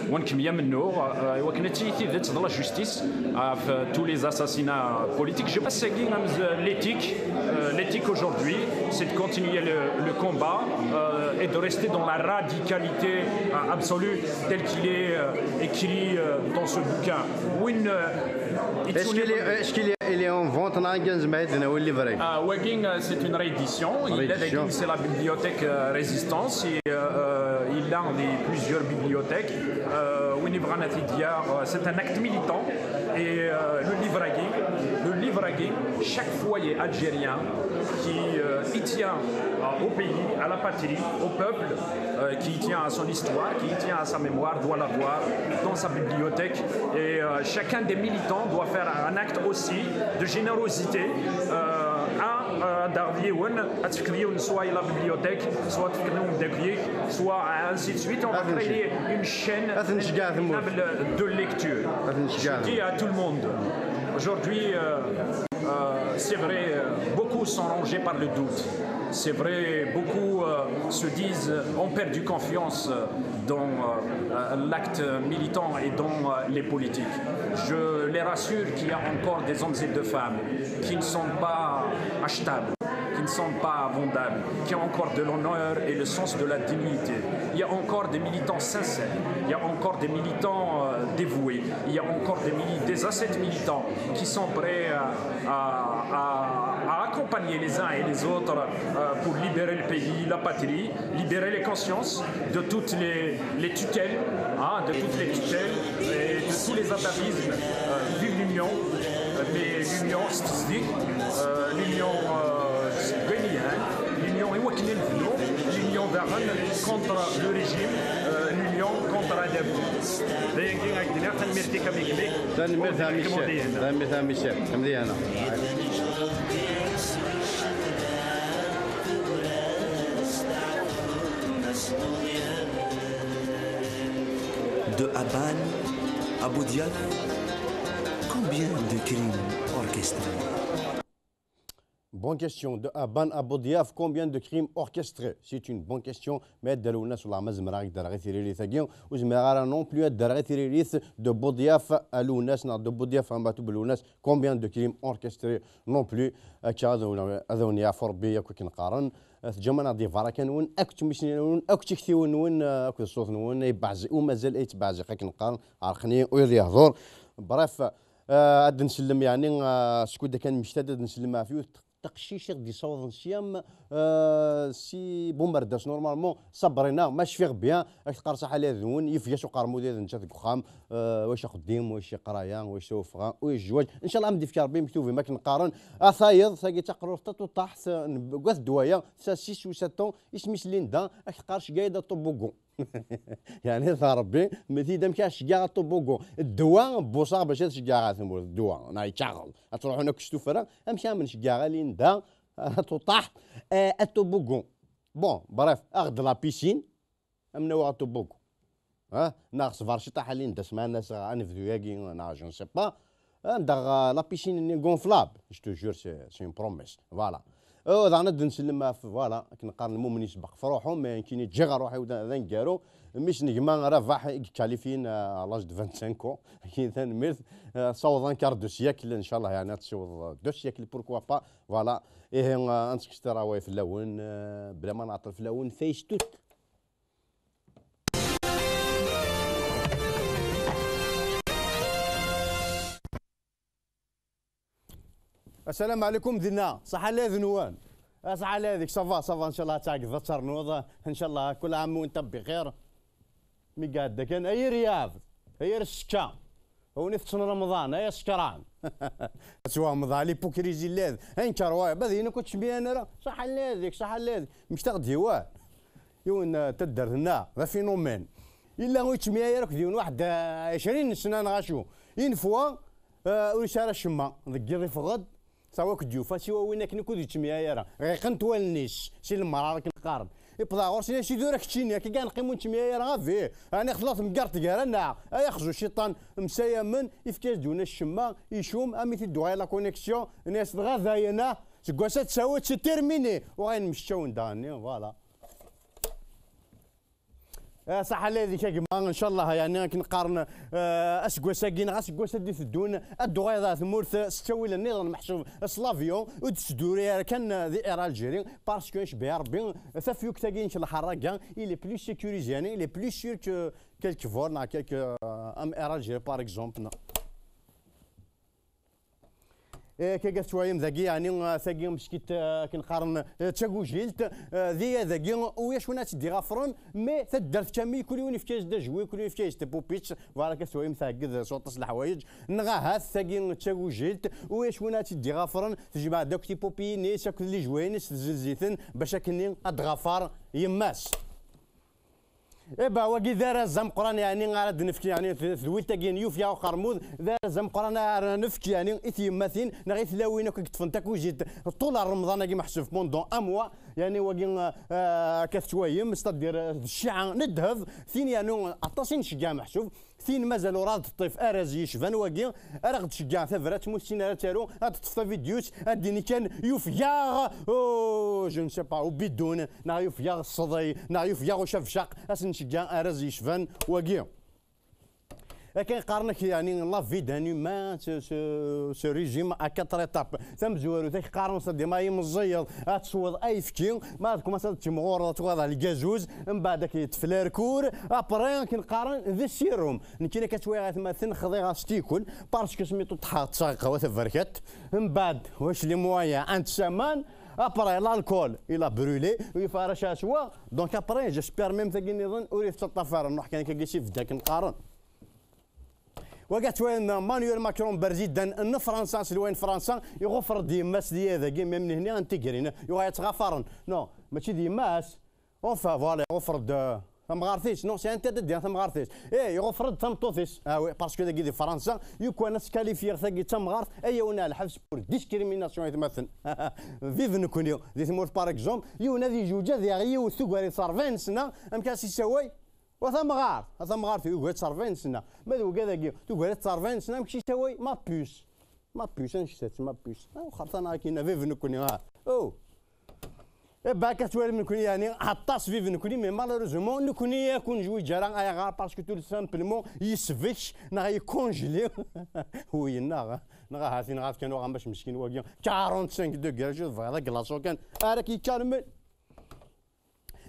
wa n Kemya Mennuɣ, euh, i wakken ad tili tidet d la justice ɣef tous les assassinats politiques. Je pense que l'éthique, euh, l'éthique aujourd'hui, c'est de continuer le, le combat, euh, et de rester dans la radicalité, euh, absolue telle qu'il est, euh, écrit, euh, dans ce bouquin. Win, euh, Est-ce qu'il est, est-ce qu'il est, il est en vente dans la Gainsmith, dans le livret? Ah, wagi, euh, c'est une réédition. Il est, c'est la bibliothèque, euh, Résistance et, euh, euh, il a des, plusieurs bibliothèques. Euh, win yebɣan ad t-id-yaɣ, euh, c'est un acte militant. Et, euh, le livre-agi, le livre-agi, chaque foyer algérien qui, euh, y tient, euh, au pays, à la patrie, au peuple, euh, qui y tient à son histoire, qui y tient à sa mémoire, doit l'avoir dans sa bibliothèque. Et, euh, chacun des militants doit faire un acte aussi de générosité, euh, à, euh, ad d-taɣeḍ yiwen, ad tefkeḍ yiwen, soit à la bibliothèque, soit ad tefkeḍ i umeddakel-ik, soit ainsi de suite. On va créer une chaîne interminable de lecture. Je dis à tout le monde, aujourd'hui, euh, euh, c'est vrai, euh, beaucoup sont rongés par le doute. C'est vrai, beaucoup, euh, se disent, ont perdu confiance, euh, dans, euh, l'acte militant et dans, euh, les politiques. Je les rassure qu'il y a encore des hommes et des femmes qui ne sont pas achetables, qui ne sont pas vendables, qui ont encore de l'honneur et le sens de la dignité. Il y a encore des militants sincères, il y a encore des militants, euh, dévoués, il y a encore des, mili- des ascètes militants qui sont prêts à, à- à- à accompagner les uns et les autres, euh, pour libérer le pays, la patrie, libérer les consciences de toutes les, les tutelles, hein, de toutes les tutelles et de tous les atavismes. Euh, vive l'union, euh, mais l'union, c'est-à-dire, euh, l'union, euh, c'est gagné, hein, l'union, l'union contre le régime, euh, l'union contre la débauche. Tanemmirt a Michel. Tanemmirt a Michel. Tanemmirt a Michel. De Aban à Boudiaf, combien de crimes orchestrés? Bonne question. De Aban à Boudiaf, combien de crimes orchestrés? C'est une bonne question. Mais de Lounas, la mazmra, de la rétirée, les agions, ou de Merara non plus, de la rétirée, de Boudiaf à Lounas, non, de Boudiaf à Matou Lounas, combien de crimes orchestrés non plus? Akka ad wen-yaɛfu Rebbi akk akken qqaren. Teǧǧam-aneɣ-d ibaraka-nwen, akk tmussni-nwen, akk tiktiwin-nwen, akk ṣṣut-nwen, ay beɛziq, u mazal ay ttbeɛziq akken qqaren, ɛerqen-iyi ur yehdur. Bref, ad nsellem, yeɛni, skud akken mectad ad nsellem ɣef yiwet teqcict i ɣ-d-yessawḍen sya, si Bumerdas, normalement, Sabrina, ma cfiɣ bien, ak teqqar ṣaḥa la d-nwen, yefga-s uqermud ad nečča deg uxxam, wac axeddim, wac iqraya, wac tawefɣa, wac zzwaǧ. Ncallah, am d-ifka Rebbi mektub, akken qqaren. A tayeḍ, tagi d taqrurt taṭuṭaḥt, n, deg wat ddwa-ya, tesɛa six ou sept ans, isem-is Linda, ak teqqar cegga-yi-d atobogo. Yeɛni, a Rebbi, mel-iyi-d amek ara ceggaɣ atobogo. Ddwa, buṣaɣ bac ad ceggaɣ ɣer tmurt, ddwa, neɣ yettaɣeḍ. Ad truḥun akk s tuffra, amek ara m-n-ceggaɣ a Linda, a tuṭaḥt, eh, atobogo. Bon, bref, aɣ-d la piscine, am nawa atobogo. Ha? Neɣ sber ciṭaḥ a Linda, semɛen-as anebdu-agi, neɣ je ne sais pas. Anda, euh, la piscine-nni gonflable, je te jure, c'est, c'est une promesse. Voilà. Euh, daɣen ad d-nsellem ɣef, voilà, akken qqaren lmumen yesbeq f ruḥu, mais nekkini ǧǧiɣ ṛṛuḥ-iw d, d aneggaru. Mmi-s n gma Rabaḥ i yekalifin, euh, à l'âge de vingt-cinq ans. Tanemmirt. Euh, ssawḍen quart de siècle, ncallah, yeɛni ad tessiweḍ deux siècles, pourquoi pas. Voilà. Ihi, euh, ad nsekcem ṛṛay fell-awen, euh, bla ma nɛeṭṭel fell-awen, face tout. Asalam ɛlikum dinna, ṣaḥa la d-nwen. A ṣaḥa la dik, ça va, ça va, ncallah ad tɛeggeḍ ad ternuḍ, ncallah kul ɛam wa nta bixir. Mi iɛedda kan, ay yir yiɛbed, ay yir ssekka. A win itetten Remḍan, ay asekran. Ad twehmeḍ, a l'hypocrisie la d, ay nker wayeḍ, ad yin akk ur ttcemmiɛen ara, ṣaḥa la dik, ṣaḥa la dik, mektaɣ-d yiwen. Yiwen, eh, taddart-nneɣ, d aphénomène. Yella ur yettmyayer akked yiwen waḥed, eh, ɛecrin n ssna neɣ acu. Une fois, eh, ur yesɛi ara acemma. Deg yiḍ ifeɣ-d, tawa akked yufa siwa win akken akk ur yettmyayer ara. Ɣiqent wallen-is, si lemrar akken qqaren. Iwweḍ ɣur-s, yenna-as, "Sidi, ur ak-ččini, akka kan neqqim ur nettmyayer ara, a bih. Ɛni xedmeɣ temgerḍt gar-aneɣ? Ay axzu cciṭan, msayamen." Ifka-as-d yiwen acemma, icum, am i t-id-tuɣal la connexion, yenna-as, "Dɣa dayen, ah, seg wass-a d tawi, c'est terminé." Uɣalen mecčawen daɣenni, voilà. Eh, ṣaḥa la yid-k a gma, ncallah, yeɛni akken qqaren, eh, aseggas-agi neɣ aseggas ad d-iteddun, ad d-tuɣaleḍ ɣer tmurt, eh, s ttawil nniḍen meḥsub s l'avion, ur d-tetteddu ara kan, eh, di Air Algérie, parce que icebbeḥ Rebbi, tafyukt-agi-inek lḥerraga, il est plus sécurisé, yeɛni il est plus sûr que quelque vol neɣ quelque, euh, am Air Algérie par exemple. Eh, kagga tettwalim dagi, yeɛni, eh, tagi meskint, eh, akken qqaren, eh, d tagujilt, eh, di dagi, ulac win ad tt-id-iɣafren, mais taddart kamil, kul yiwen yefka-as-d ajwi, kul yiwen yefka-as-d tipupitt, voilà, akka tettwalim tɛegged s waṭas n leḥwayeǧ, neɣ ahat tagi d tagujilt, ulac win ad tt-id-iɣafren, tejmeɛ-d akk tipupiyin-is akked lijwayen-is, tezzenz-iten, bac akkenni ad d-tɣafar yemma-s. Eba, wagi d arraz ameqqran, yeɛni ara d-nefk, yeɛni t-, tedwilt-agi n yufya uqermud, d arraz ameqqran ara nefk, yeɛni i tyemmatin neɣ i tlawin akk i yeṭṭfen takujit ṭul ar Remḍan-agi meḥsub pendant un mois, yeɛni wagi, eh, akka tettwayem, c'est-à-dire, eh, d cciɛa n ddheb, tin yeɛni aṭas i nceggeɛ meḥsub, tin mazal ur ad teṭṭif arraz yecban wagi, ara ɣ-d-tceggeɛ tabrat, mu tessin ara taru, ad teṭṭef tavidyut, ad d-tini kan yufya, oh, je ne sais pas, ubidun, neɣ yufya ṣṣḍi, neɣ yufya ucabcaq, ad s-nceggeɛ arraz yecban wagi. Akken qqaren-ak, yeɛni, la vie d'un humain se, se, se résume à quatre étapes. Tamezwarut, ak qqaren s dima i meẓẓiyeḍ, ad tesweḍ ayefki, ma ad tkumaṣ ad timɣureḍ, ad tuɣaleḍ lgazuz, mbeɛd ad k-yeṭṭef lerkur, après akken qqaren d sérum. Nekkini akka ttwayeɣ atmaten xḍiɣ-as tikul, parce que smiṭ ur ṭṭḥeɣ ṭṭseɣ qahwa taberkat, mbeɛd, wac les moyens, un saman, après l'alcool, il a brûlé, ur yif ara acu sweɣ, donc après, j'espère même tagi nniḍen, ur yettaṭṭaf ara, nruḥ kan akka si bda akken qqaren. Wagi ttwayen Manuel Macron, berzidan n Fransa, aselway n Fransa, iɣufr-d yemma-s di yadagi, même nehni n tigrin, yuɣal yettɣafaren. Non, mačči d yemma-s. Enfin, voilà, iɣufr-d, euh, tamɣart-is. Non, c'est interdit de dire tamɣart-is. Eh, iɣufr-d tameṭṭut-is. Ah oui, parce que dagi di Fransa, yukan ad tkalifyiɣ tagi d tamɣart, ay awna lḥebs pour discrimination, aytmaten. Vive nekni. Di tmurt, par exemple, yiwen ad ijuǧ ad yaɣ yiwet tugar-it s rebɛin sna, amek as-isaway? Wa tamɣart, a tamɣart yugar-itt s rebɛin sna. Ma d wigad-agi, tugar-itt s rebɛin sna, amek isaway? Ma puce. Ma puce, annect-a, ma puce. Ah, xerṭan akin, vive nekni, ah. Oh. Eh ben, akka tettwalim nekni, yeɛni, aṭas vive nekni, mais malheureusement, nekni, ur k-nezwiǧ ara, ayɣer? Parce que tout simplement, yesbek, neɣ yecongelé. Wi, neɣ, neɣ ahat, neɣ ahat kan uɣan bac meskin wagi, quarante-cinq degrés, acu tebɣiḍ, aglaçon kan, ara k-yekkalmen.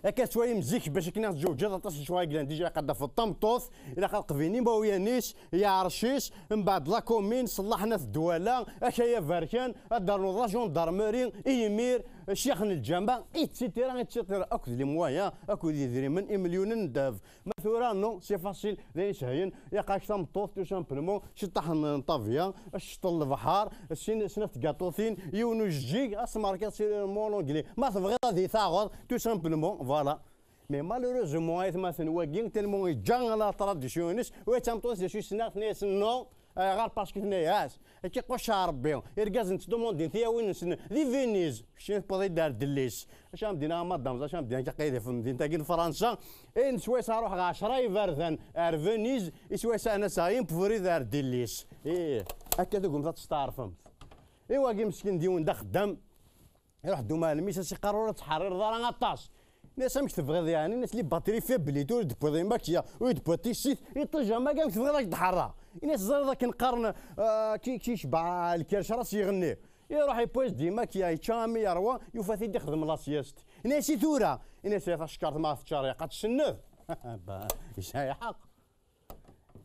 Akka tettwalim zik, bac akken ad tǧewǧeḍ, aṭas n lecɣal i yellan. Déjà, ilaq ad d-tafeḍ tameṭṭut, ilaq ad qbilen imawlan-is, yeɛrec-is, mbeɛd la commune, ṣellaḥen at Dwala, akaya berkan, ad d-ternuḍ la gendarmerie, imir, ccix n lǧameɛ, et cetera, et cetera. Akked les moyens, akked idrimen, imelyunen n ddheb. Ma tura, non, c'est facile, d ayen isehlen, ilaq-ak tameṭṭut, tout simplement, ciṭṭaḥ n, n ṭṭabya, cceṭ n lebḥer, sin, snat tgaṭutin, yiwen ujeǧǧig, asemmerka, c'est mon anglais. Ma tebɣiḍ ad yi-taɣeḍ, tout simplement, voilà. Mais malheureusement, aytmaten wagi, tellement yeǧǧa la tradition-ines, u tameṭṭut d acu i s-tenna, tenna-yas non, ayɣer? Parce que tenna-yas, akka iqucceɛ Rebbi, irgazen ttdumundin tiyawin-nsen di Venise, keččini tewwiḍ-iyi-d ar Dellis. Acu am d-iniɣ a madame, acu am d-iniɣ akka qid ɣef temdint-agi n Fransa, ayen swayes ad ruḥeɣ ɛecra iberdan ar Venise, i swayes ad n-aseɣ yiwen ubrid ar Dellis. Ih, akka tugmemt ad testeɛrfemt. I wagi meskin d yiwen d axeddam, iruḥ-d umaɛlem-is, as-iqqar ur ttḥerrireḍ ara aṭas. Ini-as amek tebɣiḍ yeɛni? Ini-as les batteries faibles, ur d-tewwiḍ imakya, ur d-tewwiḍ tissit, iṭij am wagi amek tebɣiḍ ad k-d-ḥerreɣ? Ini-as teẓriḍ akken qqaren, ah, ki, ki yecbeḥ lkerc ras yeɣni. Iruḥ yewwi-as-d imakya, yečča ami yerwa, yufa-t-id ixdem la sieste. Ini-as i tura? Ini-as ay tacekkart ma teččar ilaq ad tcenned. Bah, yesɛa lḥeqq.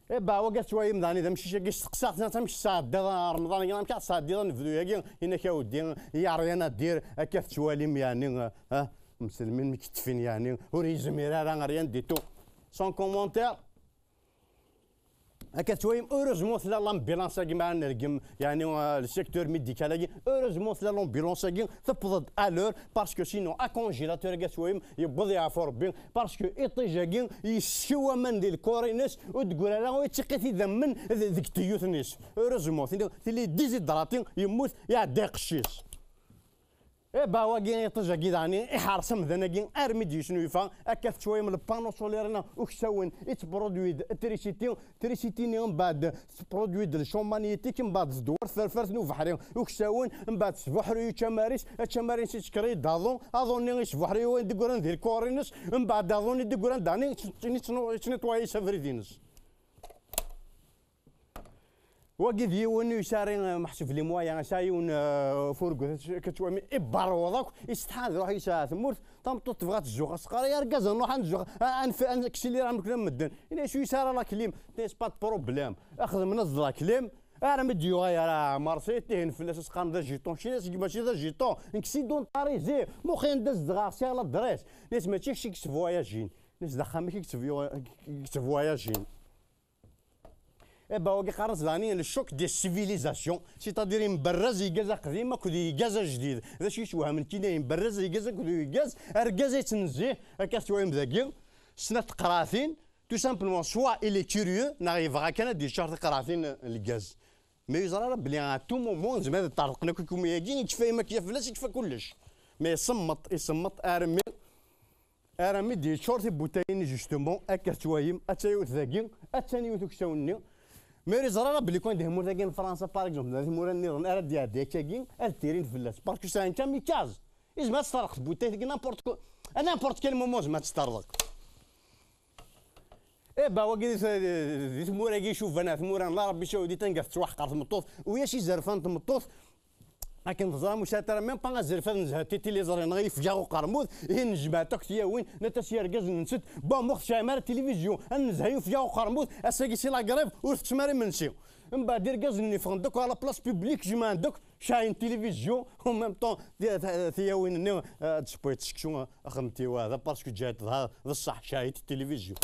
Eh bah, wagi tettwalim daɣen d amcic-agi, steqsaɣ-t, amek tesɛeddiḍ Remḍan-agi, amek ad tesɛeddiḍ anebdu-agi? Ini-ak a weddi, y a rien à dire, akka tettwalim, yeɛni, ah, mselmin mi k-ttfin, yeɛni, ur yezmir ara, rien du tout. Sans commentaire. Akka tettwalim, heureusement tella l'ambulance-agi mi ara nergem, yeɛni, euh, le secteur médical-agi, heureusement tella l'ambulance-agi, tewweḍ-d à l'heure, parce que sinon, acongélateur-agi tettwalim, yewweḍ yeɛfu Rebbi, parce que iṭij-agi yessew aman di lkor-ines, ur d-teggra ara, ur yettiqit idammen d-, deg teyyut-ines. Heureusement, tili, tili déshydraté, yemmut, iɛedda iqecc-is. Eh bah, wagi iṭij-agi daɣen iḥeṛs amdan-agi armi d-yesnulfa, akka tettwayem le panneau solaire-nni uksawen, yettproduit-d trisiti, trisiti-nni mbeɛd tettproduit-d le champ magnétique, mbeɛd tdewwer tferfert n ubeḥri uksawen, mbeɛd tesbuḥruy učamar-is, ačamar-is yettkeṛ-iyi-d aḍu, aḍu-nni yesbuḥruy win d-yeggran di lkuṛ-ines, mbeɛd aḍu-nni d-yeggran daɣen yettnitwayi s abrid-ines. Wagi d yiwen ur yesɛi, eh, meḥsub les moyens, yesɛa yiwen, eh, ufurgu, akka tettwami, iberweḍ akk, isetḥa ad iruḥ yesɛa tmurt, tameṭṭut tebɣa ad tzuxx, as-teqqar, "Ay argaz, ad nruḥ ad nzuxx, a-, ad nf-, ad neksilira am kra n medden." Ini-as, "Ur yesɛi ara la clim." Tenna-as, "Pas de problème, xedmen-as-d la clim, armi d-yuɣal ara Marseille, tihin fell-as as-qqaren d ajiṭun." Keččini-as, "Mačči d ajiṭun, nekk sédentarisé, muxi anda zedɣeɣ, sɛiɣ l'adresse." Tenna-as, "Mačči kečč i yettvoyajin." Tenna-as, "D axxam-ik i yettvoyajin." Eh ben, wagi qqaren-as daɣen le choc des civilisations, c'est-à-dire yemberraz lgaz aqdim akked lgaz ajdid. D acu yeswehmen kina, yemberraz lgaz akked lgaz, argaz ay yettnezzihen, akka tettwalim dagi, snat teqraɛtin, tout simplement, soit il est curieux, neɣ yebɣa kan ad yeččar tiqraɛtin n lgaz. Ma yeẓra ara belli à tout moment, nezmer ad ṭṭerḍqen akk ikumya-agi, yekfa ayen akka fell-as, yekfa kullec. Mais isemmeṭ, isemmeṭ armi armi d-yeččur tibuṭayin, justement, akka tettwayem, atta yiwet dagi, attan yiwet uksawen-nni. Mais ur yeẓra ara belli kan di tmurt-agi n Fransa, par exemple, di tmura nniḍen ara d-iɛeddi akkagi, ad d-tirin fell-as. Parce que c'est un kamikaze. Yezmer ad testerḍeq tbuṭayt-agi n'importe quoi. À n'importe quel moment, yezmer ad testerḍeq. Eh ben, wagi di, di tmura-agi icuban, tmura n la Arabie Saoudite, anga tettwaḥqer tmeṭṭut, u yac izerfan tmeṭṭut, akken teẓram, ur sɛint ara même pas azref ad nezhat i tiliẓri neɣ yefga uqermud, ihi nejmeɛ-d akk tyawin, netta s yergazen-nsent, bon, ma ur tesɛim ara tilivizyu, ad nezha yefga uqermud, ass-agi si la grève, ur teččem ara imensi. Mbeɛd irgazen-nni ffɣen-d akk à la place publique, jemɛen-d akk, sɛin tilivizyu, en même temps, ti-, ti-, tiyawin-nni, eh, ad d-tewwi seksu, eh, axemt-iw, eh, d parce que ǧǧant, d ṣṣeḥ, sɛint tilivizyu.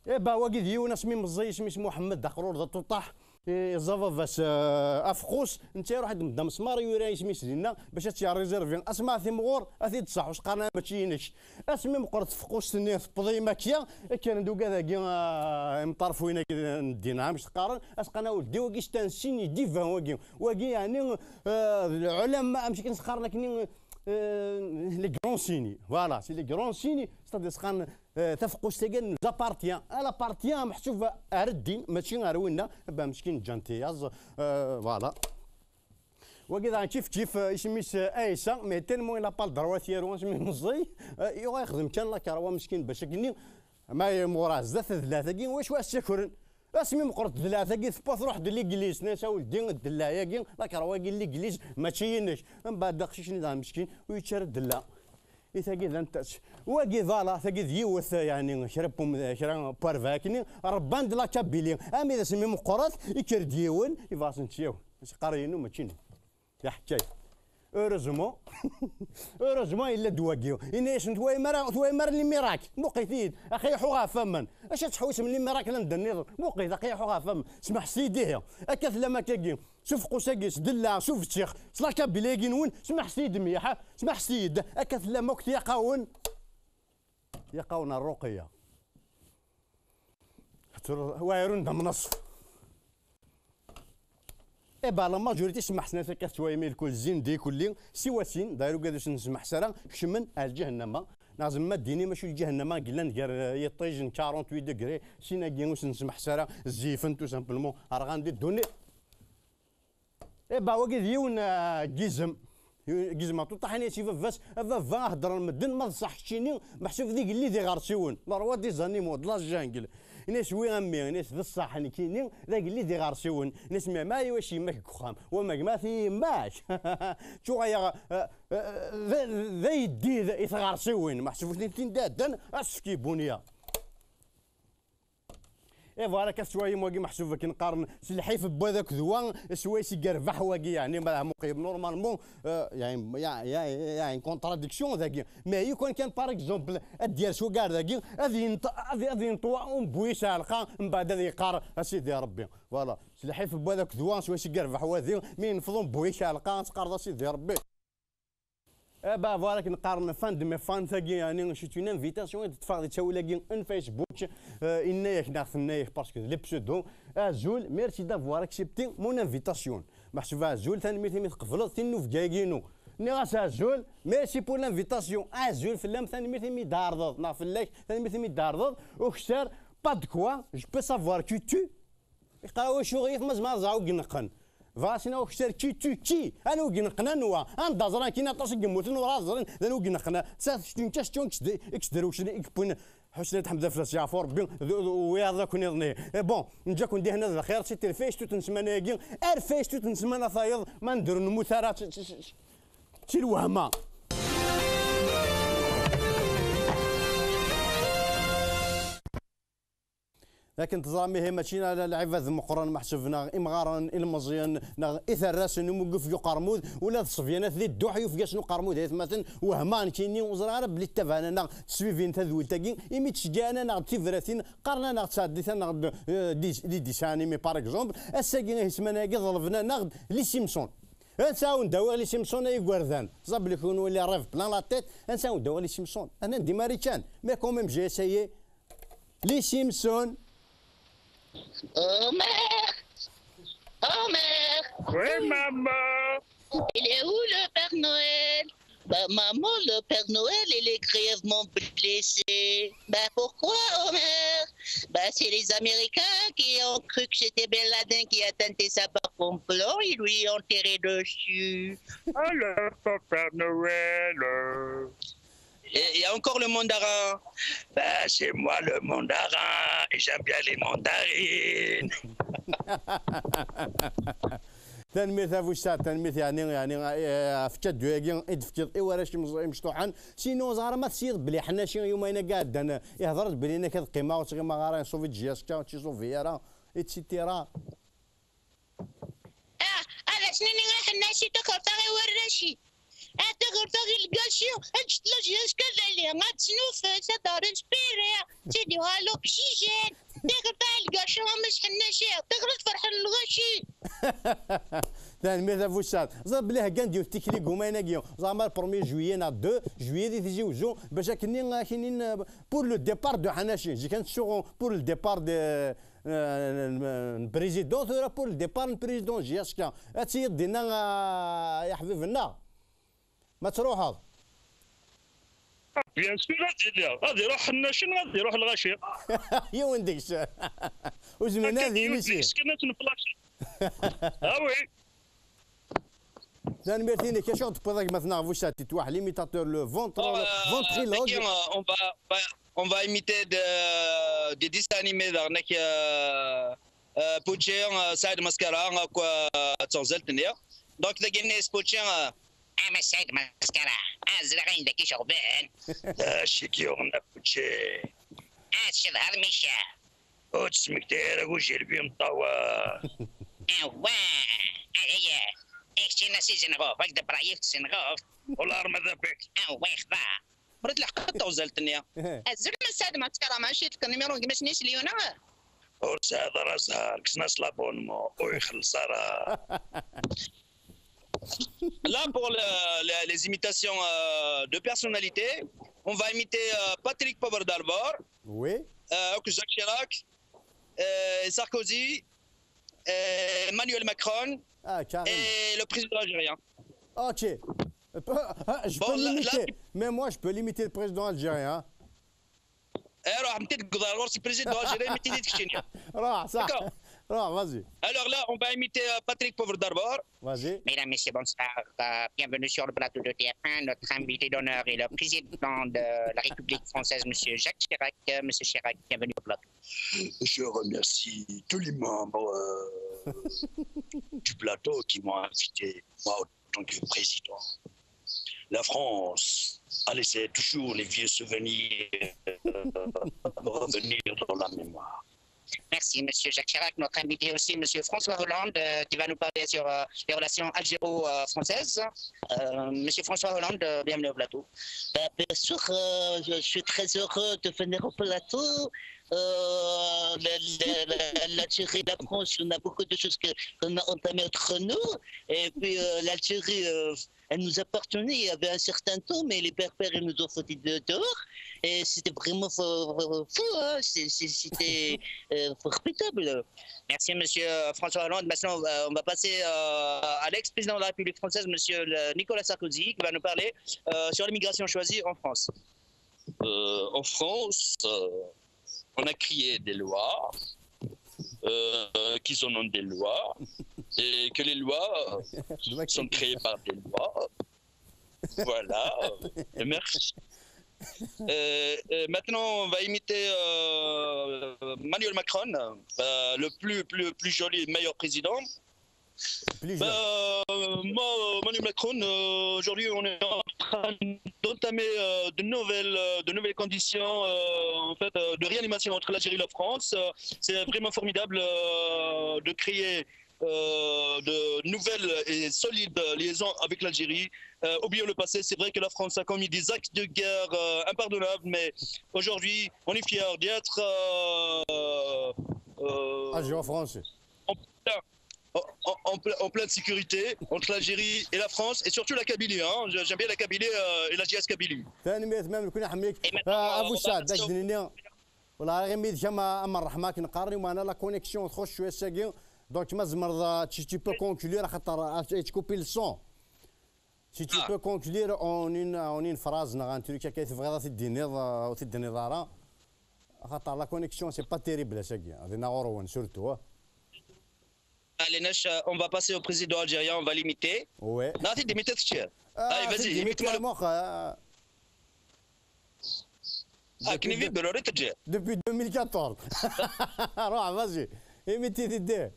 Eh ben, wagi d yiwen asmi meẓẓiy, isem-is Muḥemmed, d aqrur, d aṭuṭaḥ. Iẓẓa baba-s, eh, afeqqus, netta iruḥ ad d-medda amesmar, yura isem-is dinna, bac ad tt-yerrizirvi. Asma ad timɣur, ad t-id-tṣaḥ, ur s-qqaren ara mačči inek. Asmi meqqret tfeqqust-nni, tewweḍ i makya, kkren-d ugad-agi, eh, imṭarfuyen-agi n ddin, amek qqaren, as-qqaren a weldi, wagi c'est un signe divin, wagi. Wagi, yeɛni, eh, d lɛulama, amek i s-qqaren akkenni, eh, les grands signes. Voilà, c'est les grands signes, c'est-à-dire s-qqaren, eh, tafeqqust-agi nous appartient, elle appartient meḥsub ar ddin, mačči ar winna, ba meskin ǧǧan tiyaẓ, eh, voilà. Wagi daɣen kif kif, eh, isem-is, eh, Aïssa, mais tellement il a pas le droit, tiyaru asmi meẓẓiy, eh, yuɣal yexdem kan la karwa meskin bac akkenni, ma yemɣur zdat d latagi, wacu ad s-ssakren? Asmi meqqret ddella-agi, tewwa truḥ-d l'église, tenna-as a weldi, ddella-agi, la karwa-agi n l'église, mačči inek. Mbeɛd aqcic-nni daɣen meskin, ur yečči ara ddella. I tagi d anta-tt? Wagi, voilà, tagi d yiwet, yeɛni, kra n pum-, kra n warbaɛ akkenni, rebban-d la Kabylie. Armi d asmi meqqret, ikker-d yiwen, yebɣa ad sen-tt-yawi. As-iqqar inu, mačči inu. D aḥekkay. Heureusement, heureusement yella-d wagi. Ini-asen, twayem ara, twayem ara les miracles? Muqit-iyi-d, aqi-yi ḥuɣ ɣef waman. Acu ad tḥewsem les miracles anda nniḍen? Muqit, aqi-yi ḥuɣ ɣef waman. Smeḥset-iyi-d ihi. Akka tellam akkagi. S ufeqqus-agi, s ddella, s ubettiɣ, s la Kabylie-agi-nwen, smeḥset-iyi-d mliḥ, ha? Smeḥset-iyi-d. Akka tellam akk tyaqawen. Yaqawen ar Ruqiyya. Wa irun d amnaṣef. Eh ben, la majorité smeḥsen-as akka tettwayem i lkul, zzin di kulli, siwa sin, d'ailleurs ugad ur sen-nesmeḥs ara, kecmen ar lǧahennama. Neɣ zemma ddin-im acu lǧahennama i yellan gar, eh, yiṭij n quarante-huit degrés, sin-agi ur sen-nesmeḥs ara, zifen tout simplement, rɣan di ddunit. Eh ben, wagi d yiwen, ah, n yizem. N yizem aṭuṭaḥ, ini-as i baba-s, a baba, heddren medden, ma d ṣṣeḥ keččini, meḥsub d igellid iɣersiwen. Le roi des animaux, de la jungle. Ini-as, oui a mmi, ini-as, d ṣṣeḥ nekkini, d agellid iɣersiwen. Ini-as, mais ma i wacu yemma-k deg uxxam? Wa ma gma-t i yemma-k. Ččuɣ aya, ah, ah, d, d ayeddid i tɣersiwin. Meḥsub ur ten-tin d addan, ad s-tefk i bunya. Et voilà, akka tettwayem wagi meḥsub akken qqaren s lḥif n wa d akked wa, swayes i yerbeḥ wagi, yeɛni, ma d amuqeyyem, normalement, euh, il y a une, il y a, il y a, il y a une contradiction dagi. Mais lukan kan, par exemple, ad d-yers wagi ar dagi, ad yent-, ad, ad yenṭwa umbu-is ɛelqa, mbeɛd ad yeqqar, a Sidi Ṛebbi. Voilà, s lḥif n wa d akked wa, swayes i yerbeḥ wadi, mi yenfeḍ umbu-is ɛelqa, ad teqqareḍ, a Sidi Ṛebbi. Eh ben, voilà, akken qqaren fin de mes fans, tagi, yeɛni, c'est une invitation i d-teṭṭfeɣ di ttawil-agi n Facebook. Euh, yenna-yak neɣ tenna-yak, parce que d le pseudo. Azul, merci d'avoir accepté mon invitation. Meḥsub azul, tanemmirt imi tqebleḍ tinubga-agi-inu. Nniɣ-as azul, merci pour l'invitation. Azul fell-am, tanemmirt imi d-tɛerḍeḍ, neɣ fell-ak, tanemmirt imi d-tɛerḍeḍ. Ukter, pas de quoi, je peux savoir qui tu? Iqra wacu ɣif ma zma ẓa ug neqqen. Bɣa sina ukter qui tu qui? Anwa ug neqqen anwa? Anda ẓran kina aṭas i yemmuten ur ẓrin d anwa ug neqqen. Sa question question x de x de rucen i yewwin Ḥusni Ḥmed Afras Yeɛfu Rebbi d wiyaḍ akk niḍni. Eh, bon, nǧa-ken di hna d lxir si terfayest n ssmana-agi ar fayest n ssmana tayeḍ ma nedder ur nemmut ara. Si lwehma. Akken teẓram ihi mačči ala lɛibad meqqren meḥsub neɣ imɣaren ilmeẓyen neɣ itarrasen umuguf n uqermud, ula d ṣṣebyanat di dduḥ yufeg-asen uqermud aytmaten wehman kini ur ẓriɣ ara belli ttabaɛen-aneɣ ttesbibin tadwilt-agi imi ttceggɛen-aneɣ-d tibratin qqaren-aneɣ-d sɛeddit-aneɣ-d, eh, di, di dessin animé par exemple. Ass-agi ahi ssmana-agi ḍelben-aneɣ-d les Simpsons. Ansa awen-d-awiɣ les Simpsons ay igerdan? Ẓra belli kunwi les rêves plein la tête. Ansa awen-d-awiɣ les Simpsons? Anan di Marikan. Mais quand même j'ai essayé. Les Simpsons. Homer! Homer! Oui, maman! Il est où le Père Noël? Bah, maman, le Père Noël, il est grièvement blessé. Bah, pourquoi, Homer? Bah, c'est les Américains qui ont cru que c'était Bin Laden qui a tenté ça par complot. Ils lui ont tiré dessus. Ah, le Père Noël! Et il y a encore le mandarin. Ben, c'est moi le mandarin. Et j'aime bien les mandarines. Tanemmirt a Bussat, tanemmirt yeɛni, yeɛni, eh, ɣef kaddu-agi i d-tefkiḍ i warrac imẓ-, imecṭuḥen. Sinon, ẓer ma tessiḍ belli ḥnaci yumayen-agi ɛeddan, eh, ihḍer-d belli nekk ad qqimeɣ, ur ttɣimeɣ ara, iṣubi-d jiyaska, ur tt-iṣubi ara, et cetera. Ah, ad as-nini i ḥnaci takerṭa i warrac-i. Ah, takerṭa i lgasi, ad teṭṭlaj yaska dali, ad tesnufes, ad d-terr inspiri, ad d-yuɣal l'oxygène. Takerṭa i lgasi, a Mass Ḥnaci, takerṭa tferḥen lɣaci. Tanemmirt a Bussat. Ẓer belli heggan-d yiwet tikli deg umayen-agi. Zeɛma le premier juillet neɣ deux juillet di Tizi Wezzu, bac akken-nni ad ak-inin, euh, pour le départ de Ḥnaci. Zik ad nettsuɣu pour le départ de, euh, n, n, n président, tura pour le départ n président, J S K. Ad tiliḍ dinna, a, a ḥbib-nneɣ. Ma truḥeḍ. Bien sûr, ad iliɣ. Ad iruḥ Ḥnaci, ad iruḥ lɣaci. Yiwen deg-s. Ur zmiren ad inisi. Yiwen deg-s kan ad t-nplaci. Ah oui. Tanemmirt-inek, acu ɣ-d-tewwiḍ a gma-tneɣ Bussat, tu es l'imitateur, le ventre, le ventriloque. Euh, on va, on va, on va imiter de, des dessins animés, donc, euh, euh, Poutching, euh, Saïd Mascara, euh, quoi, euh, Tsorzel, tenir. Donc, de gagner ce Poutching, euh, ah, mais Saïd Mascara, ah, zlaɣ ayen dagi ceɣben. Ah, ciki on a Poutching. Ah, tcedhaḍ Micha. Ur tesmekti ara ujilbi meṭṭawa. Awah! Ahaya! Ikeččina si Zenɣuf, ak-d-brayeɣ Zenɣuf. Wala arma d abek. Awah, xḍa! Ur tleḥqeḍ teɣzalt-nni. Azul ma sɛid ma tkarama, acu yeṭṭken numéro n gma-s-nni s Lyuna? Ur sɛiḍ ara zzher, kksen-as l'abonnement, ur ixelleṣ ara. Là, pour le, le, les imitations, euh, de personnalités, on va imiter, euh, Patrick Poivre d'Arvor, oui, euh, Jacques Chirac, euh, Sarkozy, euh, Emmanuel Macron, ah, carrément, et le président algérien. Ok. Euh, ah, je peux l'imiter. Bon, là, là, mais moi, je peux l'imiter, le président algérien, hein. Eh, روح، متى تقدر غور سي بريزيدون الجيري، متى تكشيني. روح، صح. D'accord. روح، vas-y. Alors là, on va imiter, euh, Patrick Poivre d'Arvor. Vas-y. Mesdames, Messieurs, bonsoir. Euh, bienvenue sur le plateau de T F un. Notre invité d'honneur est le président de la République française, Monsieur Jacques Chirac. Euh, Monsieur Chirac, bienvenue au plateau. Je remercie tous les membres, euh, du plateau qui m'ont invité, moi, en tant que président. La France a laissé toujours les vieux souvenirs, euh, revenir dans la mémoire. Merci, Monsieur Jacques Chirac. Notre invité aussi, Monsieur François Hollande, euh, qui va nous parler sur, euh, les relations algéro-françaises. Euh, Monsieur François Hollande, euh, bienvenue au plateau. Ben, bien sûr, euh, je suis très heureux de venir au plateau. Euh, le, le, le, l'Algérie, la France, on a beaucoup de choses que, qu'on a entamées entre nous. Et puis, euh, l'Algérie, euh, elle nous appartenait, il y avait un certain temps, mais les Berbères, ils nous ont foutu de- dehors. Et c'était vraiment fou, fou, fou, hein. C'est- c'est- C'était euh, regrettable. Merci, monsieur François Hollande. Maintenant, euh, on va passer euh, à l'ex-président de la République française, monsieur le- Nicolas Sarkozy, qui va nous parler euh, sur l'immigration choisie en France. Euh, en France, euh, on a créé des lois, euh, qui sont des lois, et que les lois euh, sont créées par des lois. Voilà. Et merci. Euh, euh, maintenant, on va imiter euh, Emmanuel Macron, euh, le plus, plus, plus joli, meilleur président. Plus Ben, jeune. euh, moi, euh, Emmanuel Macron, euh, aujourd'hui, on est en train d'entamer euh, de, nouvelles, euh, de nouvelles conditions euh, en fait, euh, de réanimation entre l'Algérie et la France. Euh, C'est vraiment formidable euh, de créer euh, de nouvelles et solides liaisons avec l'Algérie. Euh, oublions le passé, c'est vrai que la France a commis des actes de guerre euh, impardonnables, mais aujourd'hui, on est fiers d'être euh, euh, Agent français. en, en- en ple- en pleine sécurité entre l'Algérie et la France, et surtout la Kabylie. Hein. J'aime bien la Kabylie euh, et la J S Kabylie. Tanemmirt, ma nekni nḥemmel-ik. Et maintenant, Ah, on va Abucad, passer ad k-d-nini. Wala, ɣer imi d kama am ṛṛeḥma akken qqaren, i meɛna la connexion txuṣ cwiya ass-agi. Donc, ma tzemreḍ, euh, tu, tu peux conclure, axaṭer ad yettkupi le son. Si tu Ah. peux conclure en une, en une phrase, neɣ un truc akka i tebɣiḍ ad t-id-tiniḍ, euh, ur t-id-tiniḍ ara. Axaṭer la connexion, c'est pas terrible ass-agi. Dinna ɣur-wen, surtout. Hein. Allez, Nash, euh, on va passer au président algérien, on va l'imiter. Ouais. Non, c'est d'imiter, tu sais. Ah, Allez, vas-y, c'est d'imiter imite-moi. Mox, euh, Ah, كني في بروري تجي. Depuis deux mille quatorze. Alors, vas-y. Imite, imite.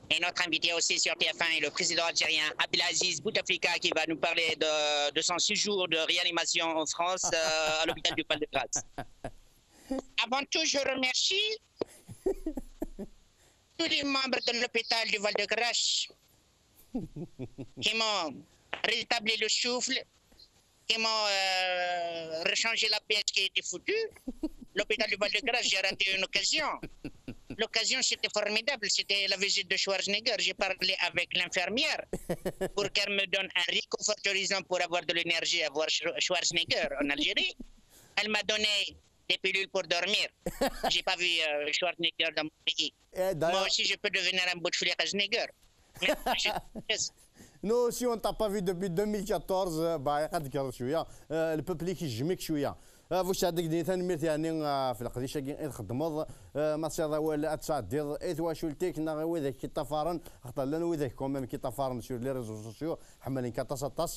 Et notre invité aussi sur T F un est le président algérien Abdelaziz Bouteflika qui va nous parler de, de son séjour de réanimation en France euh, à l'hôpital du Val-de-Grâce. Avant tout, je remercie tous les membres de l'hôpital du Val-de-Grâce qui m'ont rétabli le souffle, qui m'ont euh, rechangé la pièce qui était foutue. L'hôpital du Val-de-Grâce, j'ai raté une occasion. L'occasion, c'était formidable. C'était la visite de Schwarzenegger. J'ai parlé avec l'infirmière pour qu'elle me donne un réconfortorisant pour avoir de l'énergie à voir Schwar- Schwarzenegger en Algérie. Elle m'a donné des pilules pour dormir. J'ai pas vu euh, Schwarzenegger dans mon pays. Eh, Moi d'ailleurs, aussi, je peux devenir un Bouteflika Sneaker. Mais je- Nous aussi, on t'a pas vu depuis deux mille quatorze. Euh, bah, يقعد كذا شوية. Euh, le peuple يجمك شوية. Euh, Bucad, ad k-d-nini tanemmirt, yeɛni, euh, ɣef leqdic-agi i txeddmeḍ. Euh, ma tesɛiḍ awal ad tesɛeddiḍ i twacult-ik neɣ i widak i k-iṭṭafaren, axaṭer llan widak quand même i k-iṭṭafaren sur les réseaux sociaux, ḥemmlen-k aṭas, aṭas.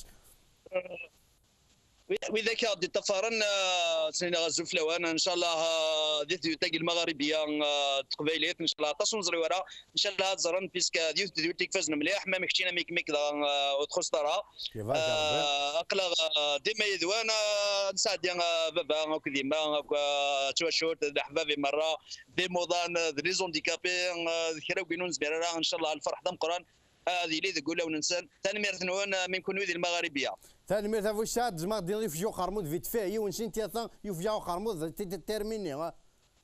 Wid- Widak i ɣ-d-iṭṭafaren, ah, ttniniɣ azul fell-awen, ncallah ah, di tedyut-agi lmaɣribiya ah, d teqbaylit, ncallah aṭas ur neẓri ara, ncallah ad ẓren, puisque d yiwet n tedyut i ifazen mliḥ, ma keččini am kemmik dɣa ah, ur txuṣṣeḍ ara. Ibarek Rebbi. Ah, aql-aɣ ah, dima yid-wen, ah, nesɛeddi ah, baba akked yemma akked ah, twacult d leḥbab i merra, d imuḍan, ah, d les handicapés, ah, d kra n win ur nezmir ara, ncallah lferḥ d ameqqran ad yili deg wulawen-nsen. Tanemmirt-nwen, ah, mi kenwi di lmaɣribiya. Tanemmirt a Bucad, tzemreḍ ad d-tiniḍ yufeg uqermud vite fait, yiwen sin tlata, yufeg uqermud, t- t- terminé, ha?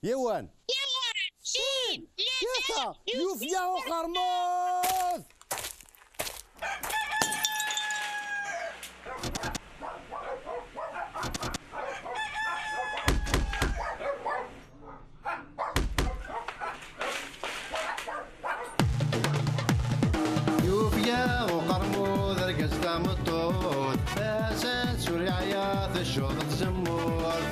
Yiwen. Sin, Tlata, yufeg uqermud! Yufeg uqermud argaz tameṭṭut, asans ur yeɛya teccuḍ tzemmurt.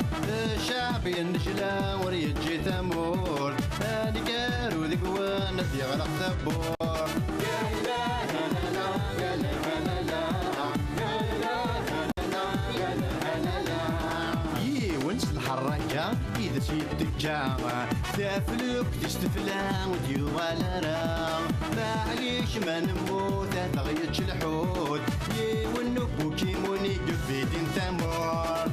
Ccɛeb yennejla ur yeǧǧi tamurt, aneggaru deg-wen ad d-yeɣleq tawwurt. Yiwen s lḥerraka i d as-yetteǧǧa, taflukt-is tefla ur d-yuɣal ara. Maɛlic ma nemmut ad aɣ-yečč lḥut, yiwen n ubukimun i yebidin tamurt.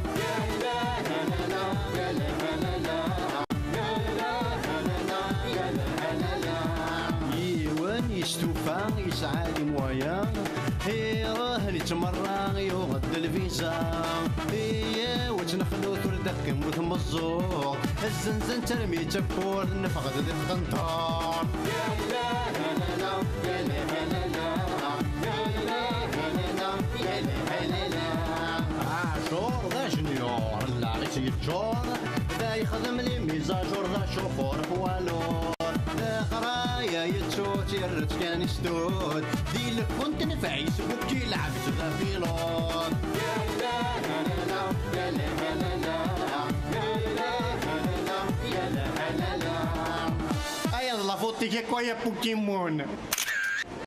Yiwen yestufa yesɛa les moyens, iruḥ yettmerra yuɣ-d lviza. Iyaw ad tt-nexlut ur d-teqqim ur tmeẓẓuɣ. Zzenzen-tt armi d tawwurt, neffeɣ-d di tqenṭert. Yeččur, da yexdem les mises à jour, d acuxur poids lourd. Leɣraya yettu tirret kan istud. Di lkunt n Facebook yelɛeb d apilud. Aya d la faute-ik akk, ay a Pokémon.